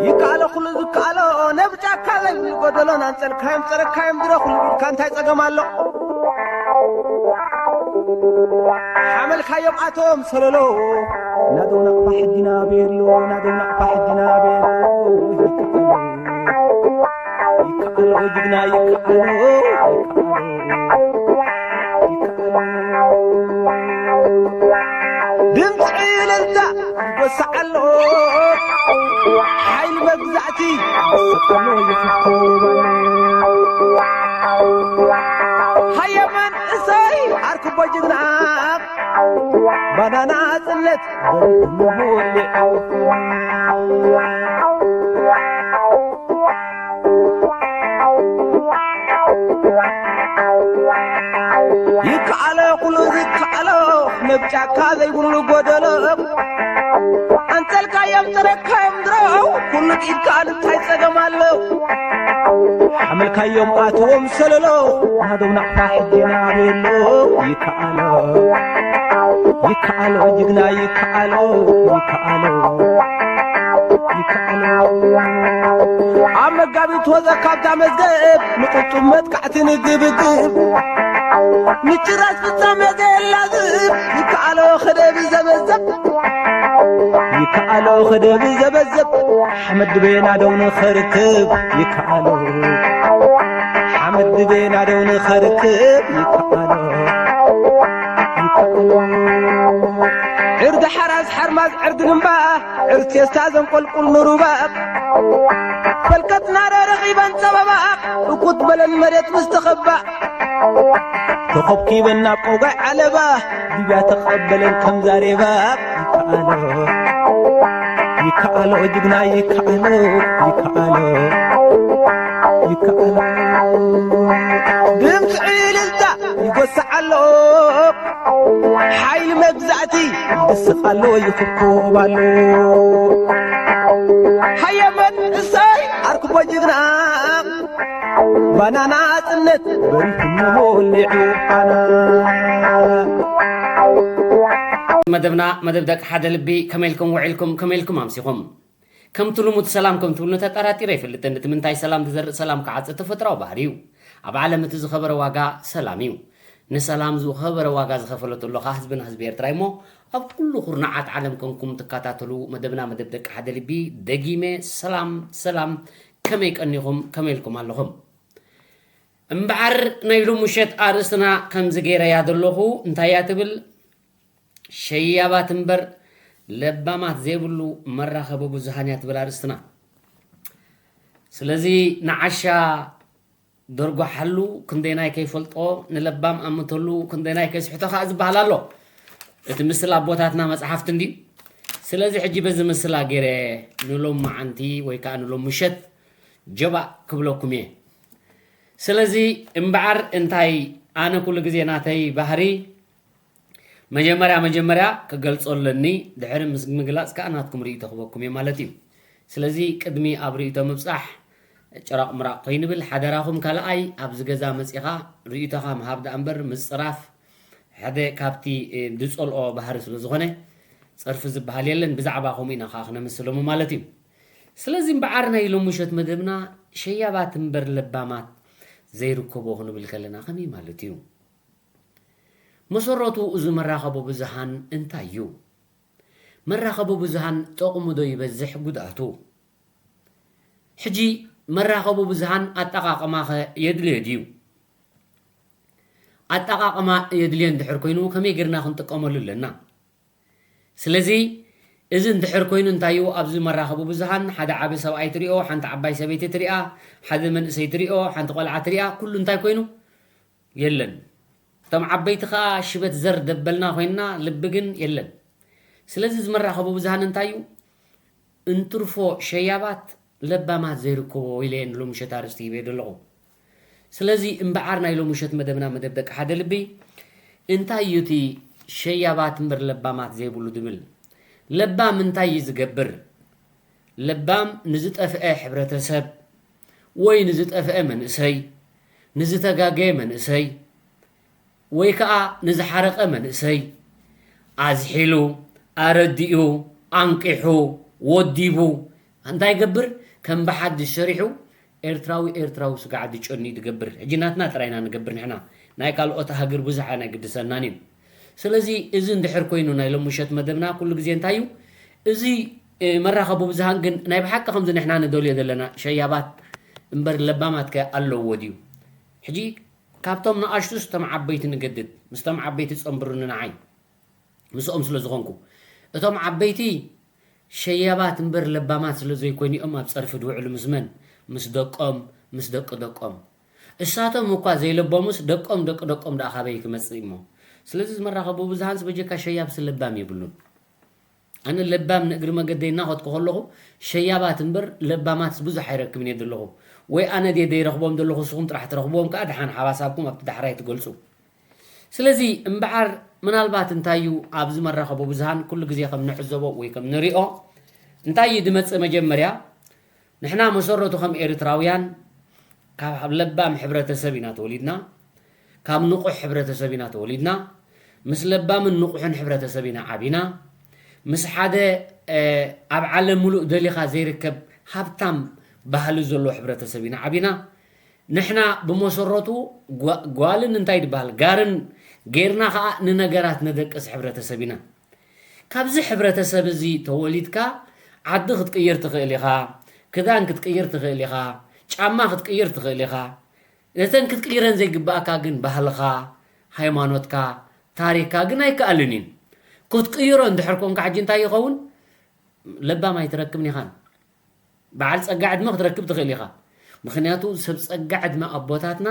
ይከኣሎ ኩሉ ዝከኣሎ ነብ ጫካ ዘይብሉ ጎደሎ ናንጸልካዮም ጸረካዮም ድሮ ኩሉ ቢልካ እንታይ ጸገም ኣሎ? ሓመልካዮም ኣቶም ሰለሎ ናደው ናቕፋ ሕጂ ናበየሎ ናደው ናቕፋ ሕጂ ናበየሎ ይከኣሎ ጅግና ይከኣሎ ይከኣሎ ድምፂ እልልታ ይጎስዕ ኣሎ ሓይሊ መግዛእቲ ይጎስዕ ኣሎ ይፍኮ ሃየ መንእሰይ ኣርክቦ ጅግና ባናና ጽለት ይከኣሎ ኩሉ ዝከኣሎ ነብ ጫካ ዘይብሉ ጎደሎ ኣንጸልካዮም ጥረካዮም ድሮ ኩሉ ኢድካ እንታይ ጸገም ኣሎ ሓመልካዮም ኣትዎም ሰለሎ ናደው ናቕፋ ሕጂ ናበሎ ይከኣሎ ይከኣሎ ጅግና ይከኣሎ ይከኣሎ ይከኣሎ ኣብ መጋቢት ወዘ ካብታ መዝገብ ንቅልጡም መጥቃዕቲ ንግብግብ ንጭራስ ፍጻሜ ዘየላዝብ ይከኣሎ ክደብ ዘበዘብ ይከኣሎ ክደብ ዘበዘብ ሓመድ ድቤና ደው ንኸርክብ ይከኣሎ ሓመድ ድቤና ደው ንኸርክብ ይከኣሎ ይከኣሎ ዕርዲ ሓራስ ሓርማዝ ዕርዲ ግንባ ዕርድ ቴስታ ዘንቆልቁል ንሩባ ፈልከትና ረኺበን ጸበባ እኩት በለን መሬት ምስ ተኸባ ተኸብኪበን ናብ ቆጋይ ዓለባ ሊብያ ተቐበለን ከም ዛሬባ ይከኣሎ ይከኣሎ ጅግና ይከኣሎ ይከኣሎ ይከኣሎ ድምፂ ዕልልታ ይጎስዕ ኣሎ ሓይሊ መግዛእቲ ይስቕ ኣሎ ይኽኮብ ኣሎ ሃየ መንእሰይ ኣርክቦ ጅግና ባናና ጽነት በሪኹ ንሞልዑ ፋና መደብና መደብ ደቂ ሓደ ልቢ ከመይ ኢልኩም ውዒልኩም ከመይ ኢልኩም ኣምሲኹም ከምቲ ልሙድ ሰላም ከም ትብሉ ተጠራጢረ ኣይፈልጥን። እቲ ምንታይ ሰላም ዝዘርእ ሰላም ክዓጽድ ተፈጥሮኣዊ ባህሪ እዩ። ኣብ ዓለም እቲ ዝኸበረ ዋጋ ሰላም እዩ። ንሰላም ዝኸበረ ዋጋ ዝኸፈለቶ ኣሎ ከኣ ህዝብና ህዝቢ ኤርትራ እዩ እሞ ኣብ ኩሉ ኩርናዓት ዓለም ኮንኩም ትከታተሉ መደብና መደብ ደቂ ሓደ ልቢ ደጊመ ሰላም ሰላም ከመይ ቀኒኹም ከመይ ኢልኩም ኣለኹም? እምበኣር ናይ ሎሚ ምሸት ኣርእስትና ከምዚ ገይረያ ዘለኹ እንታይ እያ ትብል? ሸያባት እምበር ለባማት ዘይብሉ መራኸቢ ብዙሃን እያ ትብል ኣርእስትና። ስለዚ ንዓሻ ደርጓሓሉ ክንደይናይ ከይፈልጦ ንለባም ኣምተሉ ክንደይናይ ከይስሕቶ ከዓ ዝበሃል ኣሎ። እቲ ምስል ኣቦታትና መፅሓፍቲ እንድዩ። ስለዚ ሕጂ በዚ ምስላ ገይረ ንሎም መዓንቲ ወይ ከዓ ንሎም ምሸት ጀባእ ክብለኩም እየ። ስለዚ እምበዓር እንታይ ኣነ ኩሉ ግዜ ናተይ ባህሪ መጀመርያ መጀመርያ ክገልጾ ኣለኒ፣ ድሕሪ ምስ ምግላጽ ከኣ ናትኩም ርእይቶ ክበኩም እየ ማለት እዩ። ስለዚ ቅድሚ ኣብ ርእይቶ ምብጻሕ ጭራቕ ምራቕ ከይንብል ሓደራኹም ካልኣይ ኣብዚ ገዛ መጺኻ ርእይቶኻ ምሃብ ደኣ እምበር ምጽራፍ ሓደ ካብቲ ዝጸልኦ ባህሪ ስለ ዝኾነ ጸርፊ ዝበሃል የለን። ብዛዕባ ከምኡ ኢና ከኣ ክነምስሎሙ ማለት እዩ። ስለዚ እምበዓር ናይ ሎሚ ምሸት መደብና ሸያባት እምበር ለባማት ዘይርከቦ ክንብል ከለና ከመይ ማለት እዩ? መሰረቱ እዚ መራኸቢ ብዙሃን እንታይ እዩ? መራኸቢ ብዙሃን ጠቕሙ ዶ ይበዝሕ ጉድኣቱ? ሕጂ መራኸቢ ብዙሃን ኣጠቓቕማኸ የድልዮ ድዩ? ኣጠቓቕማ የድልዮ እንድሕር ኮይኑ ከመይ ጌርና ክንጥቀመሉ ኣለና? ስለዚ እዚ እንድሕር ኮይኑ እንታይ እዩ ኣብዚ መራኸቢ ብዙሃን ሓደ ዓቢ ሰብኣይ ትሪኦ፣ ሓንቲ ዓባይ ሰበይቲ ትሪኣ፣ ሓደ መንእሰይ ትሪኦ፣ ሓንቲ ቆልዓ ትሪኣ፣ ኩሉ እንታይ ኮይኑ የለን። እቶም ዓበይቲ ከኣ ሽበት ዘር ደበልና ኮይንና ልቢ ግን የለን። ስለዚ እዚ መራኸቢ ብዙሃን እንታይ እዩ? እንትርፎ ሸያባት ለባማት ዘይርከቦ ኢለ እየ ንሎሚ ምሸት ኣርእስቲ ሂበዮ ዘለኹ። ስለዚ እምበዓር ናይ ሎሚ ምሸት መደብና መደብ ደቂ ሓደ ልቢ እንታይ እዩ እቲ ሸያባት እምበር ለባማት ዘይብሉ ዝብል? ለባም እንታይ እዩ ዝገብር? ለባም ንዝጠፍአ ሕብረተሰብ ወይ ንዝጠፍአ መንእሰይ፣ ንዝተጋገየ መንእሰይ ወይ ከኣ ንዝሓረቐ መንእሰይ ኣዝሒሉ ኣረዲኡ፣ ኣንቂሑ፣ ወዲቡ፣ እንታይ ይገብር? ከም ብሓድሽ ሰሪሑ ኤርትራዊ ኤርትራዊ ስጋዕ ድጨኒ ትገብር። ሕጂ ናትና ጥራይና ንገብር ንሕና። ናይ ካልኦት ሃገር ብዙሕ ኣይነግድሰናን እዩ። ስለዚ እዚ እንድሕር ኮይኑ ናይ ሎሚ ምሸት መደብና ኩሉ ግዜ እንታይ እዩ? እዚ፣ እ፣ መራኸቢ ብዙሃን ግን ናይ ብሓቂ ከምዚ ንሕና ንደልዮ ዘለና ሸያባት እምበር ለባማት ከ ኣለዎ ድዩ? ሕጂ ካብቶም ንኣሽቱስ እቶም ዓበይቲ ንገድድ፣ ምስቶም ዓበይቲ ጸንብሩኒ ንዓይ። ምስኦም ስለ ዝኾንኩ። እቶም ዓበይቲ ሸያባት እምበር ለባማት ስለ ዘይኮኑ እዮም ኣብ ጸርፊ ድውዕሉ ምስ መን? ምስ ደቆም፣ ምስ ደቂ ደቆም። እሳቶም እኳ ዘይለበሙስ ደቆም ደቂ ደቆም ደኣ ካበይ ክመጽእ እሞ? ስለዚ እዚ መራኸቢ ብዙሃንስ በጀካ ሸያብስ ለባም የብሉን። ኣነ ለባም ንእግሪ መገደይ እናኸድኩ ከለኹ ሸያባት እምበር ለባማትስ ብዙሕ ኣይረክብን እየ ዘለኹ። ወይ ኣነ ድየ ዘይረኽቦም ዘለኹ፣ ንስኹም ጥራሕ ትረኽብዎም ከኣ ደሓን ሓሳብኩም ኣብቲ ዳሕራይ ትገልጹ። ስለዚ እምበኣር ምናልባት እንታይ እዩ ኣብዚ መራኸቢ ብዙሃን ኩሉ ግዜ ከም ንዕዘቦ ወይ ከም ንሪኦ እንታይ እዩ ዝመጽእ? መጀመርያ ንሕና መሰረቱ ከም ኤርትራውያን ካብ ለባም ሕብረተሰብ ኢና ተወሊድና፣ ካብ ንቑሕ ሕብረተሰብ ኢና ተወሊድና፣ ምስ ለባምን ንቑሕን ሕብረተሰብ ኢና ዓቢና፣ ምስ ሓደ፣ እ፣ ኣብ ዓለም ሙሉእ ደሊኻ ዘይርከብ ሃብታም ባህሊ ዘለዎ ሕብረተሰብ ኢና ዓቢና። ንሕና ብመሰረቱ ጓ-፣ ጓልን እንታይ ድበሃል ጋርን ጌርና ኸኣ ንነገራት ነደቅስ ሕብረተሰብ ኢና። ካብዚ ሕብረተሰብ እዚ ተወሊድካ ዓዲ ክትቅይር ትኽእል ኢኻ፣ ክዳን ክትቅይር ትኽእል ኢኻ፣ ጫማ ክትቅይር ትኽእል ኢኻ። ነተን ክትቅይረን ዘይግባኣካ ግን ባህልኻ፣ ሃይማኖትካ፣ ታሪኽካ ግን ኣይከኣልን እዩ። ክትቅይሮ እንድሕር ኮንካ ሕጂ እንታይ ይኸውን? ለባም ኣይትረክብን ኢኻን። በዓል ጸጋ ዕድመ ክትረክብ ትኽእል ኢኻ። ምኽንያቱ ሰብ ጸጋ ዕድመ ኣቦታትና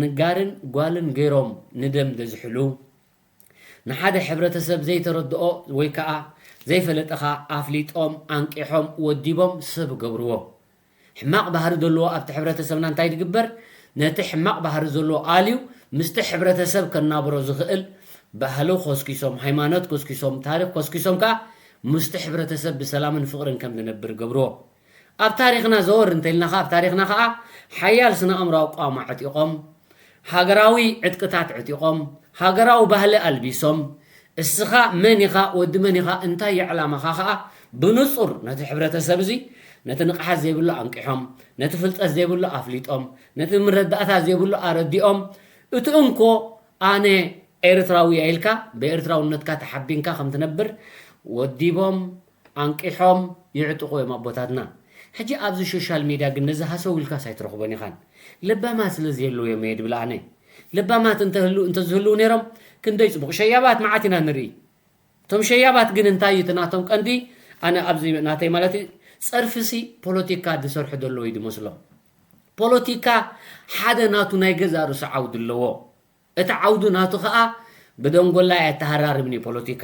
ንጋርን ጓልን ገይሮም ንደም ደዝሕሉ፣ ንሓደ ሕብረተሰብ ዘይተረድኦ ወይ ከኣ ዘይፈለጠኻ ኣፍሊጦም፣ ኣንቂሖም፣ ወዲቦም ሰብ ገብርዎ። ሕማቕ ባህሪ ዘለዎ ኣብቲ ሕብረተሰብና እንታይ ዝግበር? ነቲ ሕማቕ ባህሪ ዘለዎ ኣልዩ ምስቲ ሕብረተሰብ ከናብሮ ዝኽእል ባህሊ ኮስኪሶም፣ ሃይማኖት ኮስኪሶም፣ ታሪኽ ኮስኪሶም ከኣ ምስቲ ሕብረተሰብ ብሰላምን ፍቕርን ከም ዝነብር ገብርዎ። ኣብ ታሪኽና ዘወር እንተኢልና ከኣ፣ ኣብ ታሪኽና ከኣ ሓያል ስነ ኣእምሮኣዊ ኣቋውማ ዕጢቖም፣ ሃገራዊ ዕጥቅታት ዕጢቖም፣ ሃገራዊ ባህሊ ኣልቢሶም፣ እስኻ መን ኢኻ፣ ወዲ መን ኢኻ፣ እንታይ እዩ ዕላማኻ ከኣ ብንጹር ነቲ ሕብረተሰብ እዚ፣ ነቲ ንቕሓት ዘይብሉ ኣንቂሖም፣ ነቲ ፍልጠት ዘይብሉ ኣፍሊጦም፣ ነቲ ምረዳእታ ዘይብሉ ኣረዲኦም፣ እቲ እንኮ ኣነ ኤርትራዊ እየ ኢልካ ብኤርትራውነትካ ተሓቢንካ ከም ትነብር ወዲቦም፣ ኣንቂሖም፣ ይዕጥቑ እዮም ኣቦታትና። ሕጂ ኣብዚ ሶሻል ሚድያ ግን ነዚ ሃሰው ኢልካስ ኣይትረኽቦን ኢኻን። ለባማት ስለ ዘየለዉ እዮም እየ ድብል ኣነ። ለባማት እንተህሉ-፣ እንተዝህልዉ ነይሮም ክንደይ ጽቡቕ። ሸያባት መዓት ኢና ንርኢ። እቶም ሸያባት ግን እንታይ እዩ እቲ ናቶም ቀንዲ? ኣነ ኣብዚ ናተይ ማለት እዩ፣ ጸርፊሲ ፖለቲካ ዝሰርሑ ዘለዉ እዩ ዝመስሎም። ፖለቲካ ሓደ ናቱ ናይ ገዛእ ርእሱ ዓውዲ ኣለዎ። እቲ ዓውዱ ናቱ ኸኣ ብደንጎላ ኣየተሃራርብን እዩ ፖለቲካ።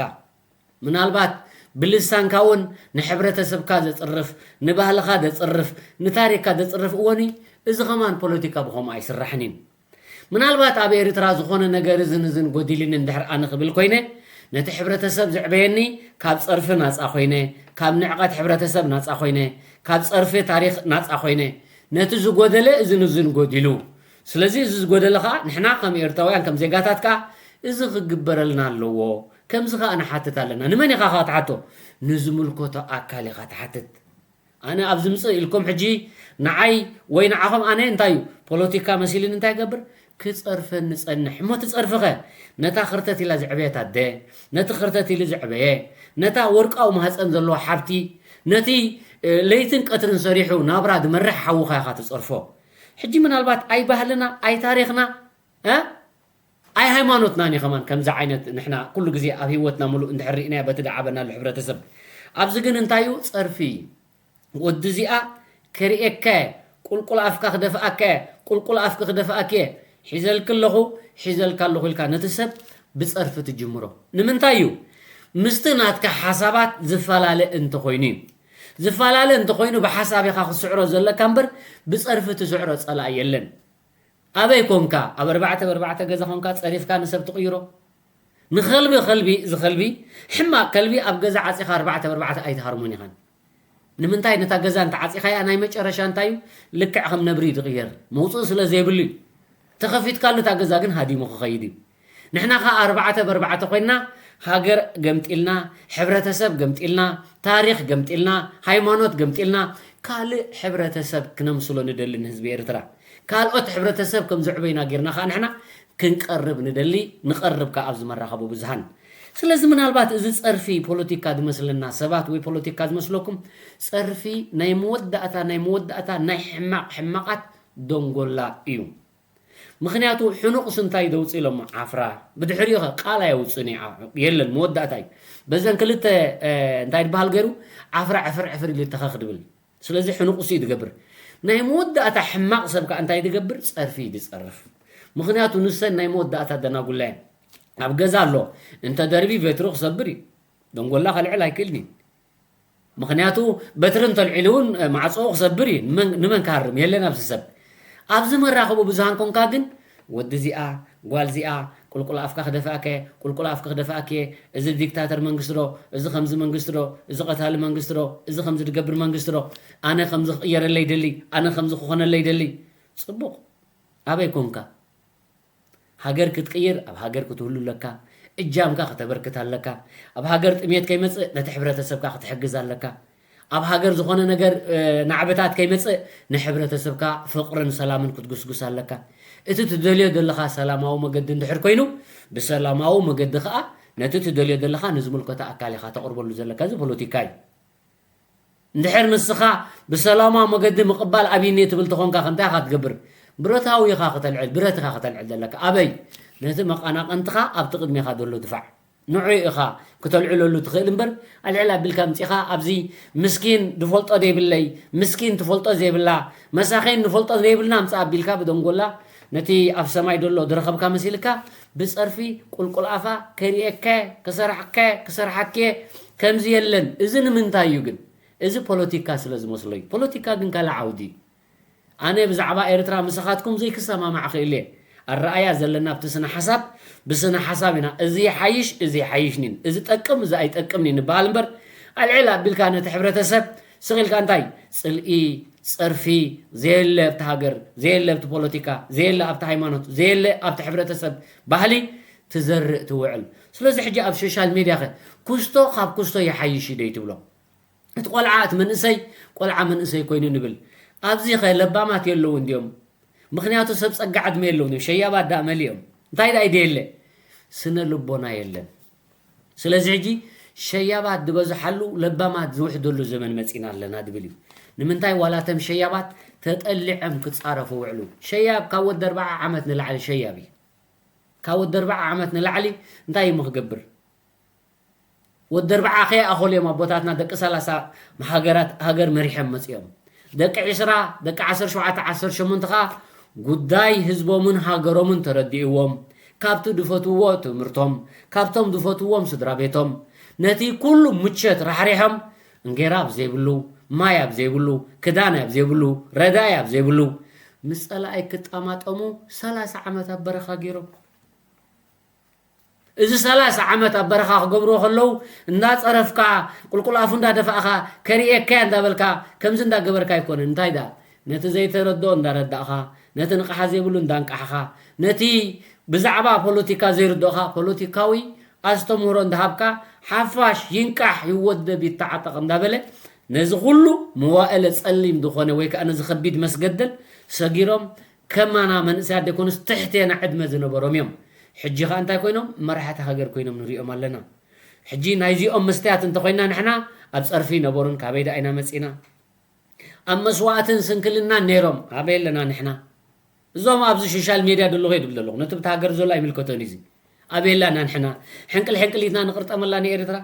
ምናልባት ብልሳንካ እውን ንሕብረተሰብካ ዘጽርፍ፣ ንባህልኻ ዘጽርፍ፣ ንታሪኽካ ዘጽርፍ እወን እዩ። እዚ ኸማን ፖለቲካ ብኸምኡ ኣይስራሕን እዩ። ምናልባት ኣብ ኤርትራ ዝኾነ ነገር እዝን እዝን ጎዲልኒ እንድሕር ኣነ ክብል ኮይነ፣ ነቲ ሕብረተሰብ ዘዕበየኒ ካብ ጸርፊ ናጻ ኮይነ፣ ካብ ንዕቀት ሕብረተሰብ ናጻ ኮይነ፣ ካብ ጸርፊ ታሪኽ ናጻ ኮይነ፣ ነቲ ዝጎደለ እዝን እዝን ጎዲሉ። ስለዚ እዚ ዝጎደለ ኸኣ ንሕና ከም ኤርትራውያን፣ ከም ዜጋታት ከኣ እዚ ክግበረልና ኣለዎ። ከምዚ ኸኣ ንሓትት ኣለና። ንመን ኢኻ ኸኣ ትሓቶ? ንዝምልከቶ ኣካል ኢኻ ትሓትት። ኣነ ኣብ ዝምጽእ ኢልኩም ሕጂ ንዓይ ወይ ንዓኹም ኣነ እንታይ እዩ ፖለቲካ መሲልኒ እንታይ ይገብር? ክጸርፈኒ ጸንሕ። እሞ እቲ ጸርፊኸ ነታ ክርተት ኢላ ዘዕበየት ኣደ፣ ነቲ ክርተት ኢሉ ዘዕበየ፣ ነታ ወርቃዊ ማህጸን ዘለዎ ሓብቲ፣ ነቲ፣ እ፣ ለይትን ቀትርን ሰሪሑ ናብራ ዝመርሕ ሓውኻ ኢኻ ትጸርፎ። ሕጂ ምናልባት ኣይ ባህልና፣ ኣይ ታሪኽና፣ እ? ኣይ ሃይማኖትናን እዩ ከማን ከምዚ ዓይነት ንሕና ኩሉ ግዜ ኣብ ህይወትና ምሉእ እንድሕር ርኢናዮ በቲ ዝዓበናሉ ሕብረተሰብ። ኣብዚ ግን እንታይ እዩ? ጸርፊ እዩ። ወዲ እዚኣ ከርእየካ እየ፣ ቁልቁል ኣፍካ ክደፍኣካ እየ፣ ቁልቁል ኣፍኪ ክደፍኣኪ እየ፣ ሒዘልኪ ኣለኹ፣ ሒዘልካ ኣለኹ ኢልካ ነቲ ሰብ ብጸርፊ ትጅምሮ። ንምንታይ እዩ? ምስቲ ናትካ ሓሳባት ዝፈላለ እንተኾይኑ እዩ። ዝፈላለ እንተኾይኑ ብሓሳብ ኢኻ ክትስዕሮ ዘለካ እምበር ብጸርፊ ትስዕሮ ጸላኢ የለን። ኣበይ ኮንካ? ኣብ ኣርባዕተ ብኣርባዕተ ገዛ ኮንካ ጸሪፍካ ንሰብ ትቕይሮ? ንኸልቢ ከልቢ፣ እዚ ከልቢ፣ ሕማቕ ከልቢ ኣብ ገዛ ዓጺኻ ኣርባዕተ ብኣርባዕተ ኣይትሃርሞን ኢኻን። ንምንታይ? ነታ ገዛ እንተ ዓጺኻያ ናይ መጨረሻ እንታይ እዩ? ልክዕ ከም ነብሪ እዩ ዝቕየር። መውጽኢ ስለ ዘይብሉ እዩ። ተኸፊትካሉ እታ ገዛ ግን ሃዲሙ ክኸይድ እዩ። ንሕና ኸኣ ኣርባዕተ ብኣርባዕተ ኮይንና ሃገር ገምጢልና፣ ሕብረተሰብ ገምጢልና፣ ታሪኽ ገምጢልና፣ ሃይማኖት ገምጢልና፣ ካልእ ሕብረተሰብ ክነምስሎ ንደሊ ንህዝቢ ኤርትራ። ካልኦት ሕብረተሰብ ከም ዝዕበዩና ጌርና ከኣ ንሕና ክንቀርብ ንደሊ፣ ንቐርብ ከኣ ኣብዚ መራኸቢ ብዙሃን። ስለዚ ምናልባት እዚ ጸርፊ ፖለቲካ ዝመስለና ሰባት ወይ ፖለቲካ ዝመስለኩም፣ ጸርፊ ናይ መወዳእታ፣ ናይ መወዳእታ ናይ ሕማቕ ሕማቓት ደንጎላ እዩ። ምኽንያቱ ሕኑቕስ እንታይ ደውጽእ ኢሎሞ ዓፍራ፣ ብድሕሪኡ ኸ ቃል ኣየውጽእን እዩ፣ ዓ-፣ የለን መወዳእታ እዩ። በዘን ክልተ፣ እ፣ እንታይ ዝበሃል ገይሩ ዓፍራ ዕፍር ዕፍር ኢሉ ተኸኽ ድብል። ስለዚ ሕኑቕስ እዩ ዝገብር። ናይ መወዳእታ ሕማቕ ሰብ ከኣ እንታይ ዝገብር? ጸርፊ እዩ ዝጸርፍ። ምኽንያቱ ንሰን ናይ መወዳእታ ደናጉላ እየን። ኣብ ገዛ ኣሎ፣ እንተ ደርቢ በትሩ ክሰብር እዩ። ደንጎላ ከልዕል ኣይክእልን እዩ። ምኽንያቱ በትሪ እንተልዒሉ እውን፣ እ፣ ማዕጾኡ ክሰብር እዩ። ንመን፣ ንመን ክሃርም? የለን ኣብዚ ሰብ። ኣብዚ መራኸቢ ብዙሃን ኮንካ ግን ወዲ እዚኣ፣ ጓል እዚኣ፣ ቁልቁል ኣፍካ ክደፍኣከ፣ ቁልቁል ኣፍካ ክደፍኣከ፣ እዚ ዲክታተር መንግስቲ ዶ፣ እዚ ከምዚ መንግስቲ ዶ፣ እዚ ቀታሊ መንግስቲ ዶ፣ እዚ ከምዚ ዝገብር መንግስቲ ዶ፣ ኣነ ከምዚ ክቕየረለይ ደሊ፣ ኣነ ከምዚ ክኾነለይ ደሊ። ጽቡቕ። ኣበይ ኮንካ? ሃገር ክትቅይር ኣብ ሃገር ክትህሉ ኣለካ። እጃምካ ከተበርክት ኣለካ። ኣብ ሃገር ጥሜት ከይመጽእ ነቲ ሕብረተሰብካ ክትሕግዝ ኣለካ። ኣብ ሃገር ዝኾነ ነገር፣ እ፣ ናዕብታት ከይመጽእ ንሕብረተሰብካ ፍቕርን ሰላምን ክትጉስጉስ ኣለካ። እቲ ትደልዮ ዘለኻ ሰላማዊ መገዲ እንድሕር ኮይኑ፣ ብሰላማዊ መገዲ ከኣ ነቲ ትደልዮ ዘለኻ ንዝምልከቶ ኣካል ኢኻ ተቕርበሉ ዘለካ። እዚ ፖለቲካ እዩ። እንድሕር ንስኻ ብሰላማዊ መገዲ ምቕባል ኣብይኒ ትብል ተኾንካ፣ ከ እንታይ ኢኻ ትገብር? ብረታዊ ኢኻ ከተልዕል፣ ብረት ኢኻ ከተልዕል ዘለካ። ኣበይ? ነቲ መቐናቕንትኻ ኣብቲ ቅድሜኻ ዘሎ ድፋዕ። ንዑ ኢኻ ክተልዕለሉ ትኽእል እምበር፣ ኣልዕል ኣቢልካ ኣምጺኻ ኣብዚ ምስኪን ዝፈልጦ ዘይብለይ፣ ምስኪን ትፈልጦ ዘይብላ፣ መሳኺን ንፈልጦ ዘይብልና ኣምጽእ ኣቢልካ ብደንጎላ ነቲ ኣብ ሰማይ ዘሎ ዝረኸብካ መሲልካ ብጸርፊ ቁልቁል ኣፋ ከርእየከ፣ ክሰርሐከ፣ ክሰርሓከ፣ ከምዚ የለን። እዚ ንምንታይ እዩ ግን? እዚ ፖለቲካ ስለ ዝመስሎ እዩ። ፖለቲካ ግን ካልእ ዓውዲ እዩ። ኣነ ብዛዕባ ኤርትራ ምሳኻትኩም ዘይክሰማማዕ ክእል እየ። ኣረኣያ ዘለና ኣብቲ ስነ ሓሳብ፣ ብስነ ሓሳብ ኢና። እዚ ይሓይሽ፣ እዚ ይሓይሽኒን፣ እዚ ጠቅም፣ እዚ ኣይጠቅምኒን ንበሃል እምበር፣ ኣልዕል ኣቢልካ ነቲ ሕብረተሰብ ስቕ ኢልካ እንታይ? ጽልኢ፣ ጸርፊ፣ ዘየለ ኣብቲ ሃገር፣ ዘየለ ኣብቲ ፖለቲካ፣ ዘየለ ኣብቲ ሃይማኖት፣ ዘየለ ኣብቲ ሕብረተሰብ ባህሊ ትዘርእ ትውዕል። ስለዚ ሕጂ ኣብ ሶሻል ሜድያ ኸ ኩስቶ ካብ ኩስቶ ይሓይሽ እዩ ደይ ትብሎ? እቲ ቆልዓ፣ እቲ መንእሰይ ቆልዓ መንእሰይ ኮይኑ ንብል። ኣብዚ ኸ ለባማት የለውን ድዮም? ምኽንያቱ ሰብ ጸጋ ዕድመ የለውን ድዮም? ሸያባት ደኣ መሊኦም። እንታይ ደኣ ይደየለ? ስነ ልቦና የለን። ስለዚ ሕጂ ሸያባት ዝበዝሓሉ ለባማት ዝውሕደሉ ዘመን መጺና ኣለና ድብል እዩ። ንምንታይ ዋላ እቶም ሸያባት ተጠሊዖም ክጻረፉ ውዕሉ? ሸያብ ካብ ወዲ ኣርብዓ ዓመት ንላዕሊ ሸያብ እዩ። ካብ ወዲ ኣርብዓ ዓመት ንላዕሊ እንታይ እዩ ክገብር? ወዲ ኣርብዓ ከይኣኸሉ እዮም ኣቦታትና ደቂ ሰላሳ ሃገራት፣ ሃገር መሪሖም መጺኦም። ደቂ ዕስራ፣ ደቂ ዓሰርተ ሸውዓተ፣ ዓሰርተ ሸሞንተ ኸኣ ጉዳይ ህዝቦምን ሃገሮምን ተረዲእዎም፣ ካብቲ ዝፈትውዎ ትምህርቶም፣ ካብቶም ዝፈትውዎም ስድራ ቤቶም፣ ነቲ ኩሉ ምቸት ራሕሪሖም፣ እንጌራ ኣብ ዘይብሉ፣ ማይ ኣብ ዘይብሉ፣ ክዳን ኣብ ዘይብሉ፣ ረዳኢ ኣብ ዘይብሉ፣ ምስ ጸላኢ ክጣማጠሙ ሰላሳ ዓመት ኣብ በረኻ ገይሮም። እዚ ሰላሳ ዓመት ኣብ በረኻ ክገብርዎ ከለዉ፣ እንዳጸረፍካ፣ ቁልቁል ኣፉ እንዳደፋእኻ፣ ከርእየካ'የ እንዳበልካ፣ ከምዚ እንዳገበርካ ኣይኮነን። እንታይ ደኣ? ነቲ ዘይተረድኦ እንዳረዳእኻ፣ ነቲ ንቕሓት ዘይብሉ እንዳንቃሕኻ፣ ነቲ ብዛዕባ ፖለቲካ ዘይርድኦኻ፣ ፖለቲካዊ ኣስተምህሮ እንዳሃብካ፣ ሓፋሽ ይንቃሕ፣ ይወደብ፣ ይተዓጠቕ እንዳበለ፣ ነዚ ኩሉ መዋእለ ጸሊም ዝኾነ ወይ ከኣ ነዚ ከቢድ መስገደል ሰጊሮም፣ ከማና መንእሰያት ደይኮኑስ ትሕቴና ዕድመ ዝነበሮም እዮም። ሕጂ ኸኣ እንታይ ኮይኖም? መራሕቲ ሃገር ኮይኖም ንሪኦም ኣለና። ሕጂ ናይዚኦም መስትያት እንተኾይንና ንሕና ኣብ ጸርፊ ነበሩን ካበይ ደኣ ኢና መጺና? ኣብ መስዋእትን ስንክልናን ነይሮም ኣበይ ኣለና ንሕና? እዞም ኣብዚ ሶሻል ሜድያ ዘለኹ እየ ድብል ዘለኹ። ነቲ ብቲ ሃገር ዘሎ ኣይምልከቶን እዩ እዚ። ኣበይ ኣለና ንሕና? ሕንቅል ሕንቅሊትና ንቕርጠመላ ንኤርትራ?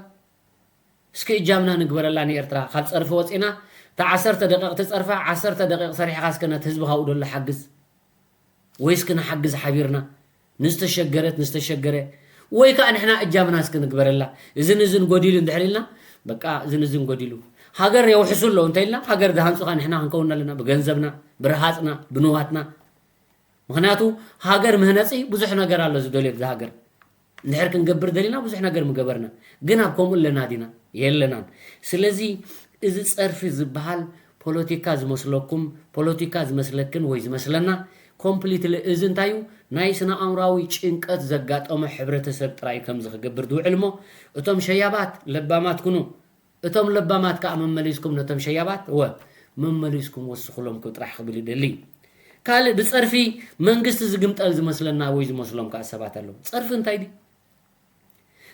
እስኪ እጃምና ንግበረላ ንኤርትራ። ካብ ጸርፊ ወጺና፣ እታ ዓሰርተ ደቂቕ ትጸርፋ፣ ዓሰርተ ደቂቕ ሰሪሕኻ እስከ ነቲ ህዝቢ ካብኡ ደሎ ሓግዝ። ወይ እስኪ ንሓግዝ ሓቢርና፣ ንዝተሸገረት፣ ንዝተሸገረ፣ ወይ ከኣ ንሕና እጃምና እስኪ ንግበረላ። እዝን እዝን ጎዲሉ እንድሕር ኢልና፣ በቃ እዝን እዝን ጎዲሉ። ሃገር የውሕሱ ኣለዉ እንተ ኢልና፣ ሃገር ዝሃንጹ ከኣ ንሕና ክንከውን ኣለና፣ ብገንዘብና፣ ብረሃጽና፣ ብንዋትና። ምኽንያቱ ሃገር ምህነጺ ብዙሕ ነገር ኣሎ ዝደልዮ ብዛ ሃገር። እንድሕር ክንገብር ደሊና ብዙሕ ነገር ምገበርና። ግን ኣብ ከምኡ ኣለና ዲና? የለናን። ስለዚ እዚ ጸርፊ ዝበሃል ፖለቲካ ዝመስለኩም፣ ፖለቲካ ዝመስለክን ወይ ዝመስለና ኮምፕሊትሊ። እዚ እንታይ እዩ? ናይ ስነ ኣእምራዊ ጭንቀት ዘጋጠሞ ሕብረተሰብ ጥራይ ከምዚ ክገብር ዝውዕል እሞ፣ እቶም ሸያባት ለባማት ኩኑ። እቶም ለባማት ከዓ መመሊስኩም ነቶም ሸያባት፣ እወ፣ መመሊስኩም ወስኹሎም ክብ ጥራሕ ክብል ይደሊ። ካልእ ብጸርፊ መንግስቲ ዝግምጠል ዝመስለና ወይ ዝመስሎም ከዓ ሰባት ኣለዉ። ጸርፊ እንታይ ድዩ?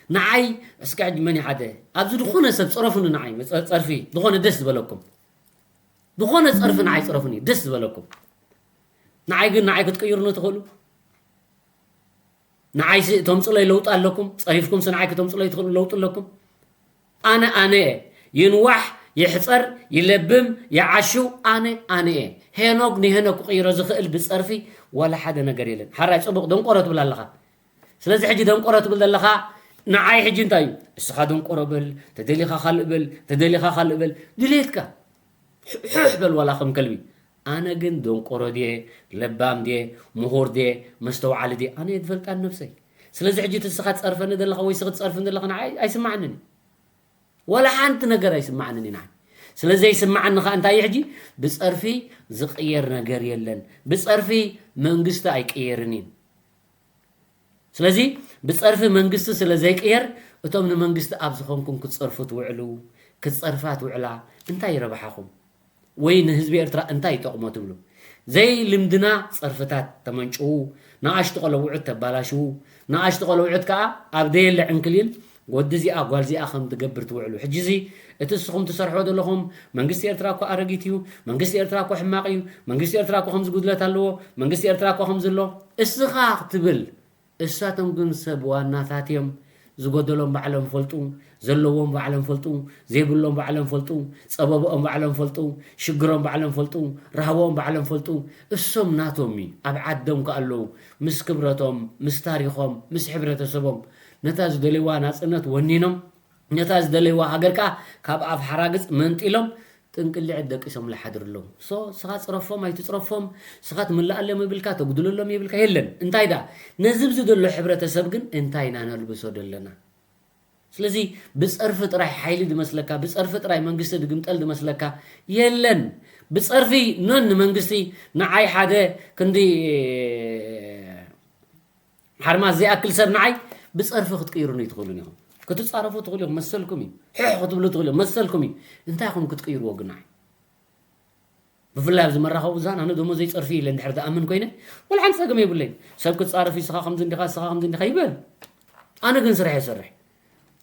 ንዓይ እስከ ሕጂ መን ይሓደ? ኣብዚ ዝኾነ ሰብ ጸረፉኒ ንዓይ፣ መጸ-፣ ጸርፊ ዝኾነ ደስ ዝበለኩም። ዝኾነ ጸርፊ ንዓይ ጸረፉኒ፣ ደስ ዝበለኩም። ንዓይ ግን ንዓይ ክትቅይሩኒ ትኽእሉ? ንዓይሲ ተምጽለይ ለውጢ ኣለኩም? ጸሪፍኩምሲ ንዓይ ከተምጽለይ ትኽእሉ ለውጢ ኣለኩም? ኣነ ኣነ እየ። ይንዋሕ፣ ይሕጸር፣ ይለብም፣ ይዓሹ፣ ኣነ ኣነ እየ። ሄኖክ ንሄኖክ ክቕይሮ ዝኽእል ብጸርፊ ዋላ ሓደ ነገር የለን። ሓራይ ጽቡቕ ደንቆሮ ትብል ኣለኻ። ስለዚ ሕጂ ደንቆሮ ትብል ዘለኻ ንዓይ ሕጂ እንታይ እዩ? እስኻ ደንቆሮ በል፣ ተደሊኻ ካልእ በል፣ ተደሊኻ ካልእ በል። ድሌትካ። ሕ-፣ ሕሕ በል ዋላ ከም ከልቢ። ኣነ ግን ደንቆሮ ድየ፣ ለባም ድየ፣ ምሁር ድየ፣ መስተውዓሊ ድየ? ኣነ እየ ዝፈልጣ ንነብሰይ። ስለዚ ሕጂ እቲ እስኻ ትጸርፈኒ ዘለኻ ወይ እስኺ ትጸርፍኒ ዘለኻ ንዓይ ኣይስማዓንን እዩ። ዋላ ሓንቲ ነገር ኣይስማዓንን እዩ ንዓይ። ስለ ዘይስማዓኒ ኸኣ እንታይ እዩ ሕጂ? ብጸርፊ ዝቕየር ነገር የለን። ብጸርፊ መንግስቲ ኣይቅየርን እዩ። ስለዚ ብጸርፊ መንግስቲ ስለ ዘይቅየር፣ እቶም ንመንግስቲ ኣብ ዝኾንኩም ክትጸርፉ ትውዕሉ፣ ክትጸርፋ ትውዕላ፣ እንታይ ረብሓኹም? ወይ ንህዝቢ ኤርትራ እንታይ ይጠቕሞ ትብሉ? ዘይልምድና ጸርፍታት ተመንጭዉ፣ ንኣሽቱ ቆለውዑት ተባላሽዉ፣ ንኣሽቱ ቆለውዑት ከኣ ኣብ ደየለ ዕንክሊል ወዲ እዚኣ ጓል እዚኣ ከም ትገብር ትውዕሉ። ሕጂ እዚ እቲ እስኹም ትሰርሕዎ ዘለኹም መንግስቲ ኤርትራ እኮ ኣረጊት እዩ፣ መንግስቲ ኤርትራ እኮ ሕማቕ እዩ፣ መንግስቲ ኤርትራ እኮ ከምዚ ጉድለት ኣለዎ፣ መንግስቲ ኤርትራ እኮ ከምዚ ኣሎ፣ እስኻ ክትብል እሳቶም ግን ሰብ ዋናታት እዮም። ዝጎደሎም ባዕሎም ፈልጡ፣ ዘለዎም ባዕሎም ፈልጡ፣ ዘይብሎም ባዕሎም ፈልጡ፣ ጸበብኦም ባዕሎም ፈልጡ፣ ሽግሮም ባዕሎም ፈልጡ፣ ራህዎም ባዕሎም ፈልጡ። እሶም ናቶም እዩ። ኣብ ዓዶም ከኣለዉ ምስ ክብረቶም፣ ምስ ታሪኾም፣ ምስ ሕብረተሰቦም ነታ ዝደልይዋ ናጽነት ወኒኖም፣ ነታ ዝደልይዋ ሃገር ከኣ ካብ ኣፍ ሓራግጽ መንጢሎም ጥንቅልዕት ደቂሶም ለሓድሩ ኣለዉ። ሶ፣ ስኻ ጽረፎም ኣይትጽረፎም፣ ስኻ ትምልኣሎም ይብልካ፣ ተጉድለሎም ይብልካ፣ የለን። እንታይ ደኣ፣ ነዚ ኣብዚ ዘሎ ሕብረተሰብ ግን እንታይ ኢና ነልብሶ ደለና? ስለዚ ብጸርፊ ጥራይ ሓይሊ ድመስለካ፣ ብጸርፊ ጥራይ መንግስቲ ድግምጠል ድመስለካ፣ የለን። ብጸርፊ ኖን ንመንግስቲ ንዓይ ሓደ ክንዲ ሓርማዝ ዘይኣክል ሰብ ንዓይ ብጸርፊ ክትቅይሩኒ ትኽእሉን ኢኹም። ክትጻረፉ ትኽእሉ ኢኹም፣ መሰልኩም እዩ። ሕሕ ክትብሉ ትኽእሉ ኢኹም፣ መሰልኩም እዩ። እንታይ ኢኹም ክትቅይርዎ ግን ንዓይ? ብፍላይ ኣብዚ መራኸቢ ብዙሃን ኣነ ደሞዘይ ጸርፊ ኢለ እንድሕር ዝኣምን ኮይነ፣ ወላ ሓንቲ ጸገም የብለይን። ሰብ ክትጻረፍ እዩ፣ ስኻ ከምዚ እንዲኻ፣ ስኻ ከምዚ እንዲኻ ይበል። ኣነ ግን ስራሕ ይሰርሕ።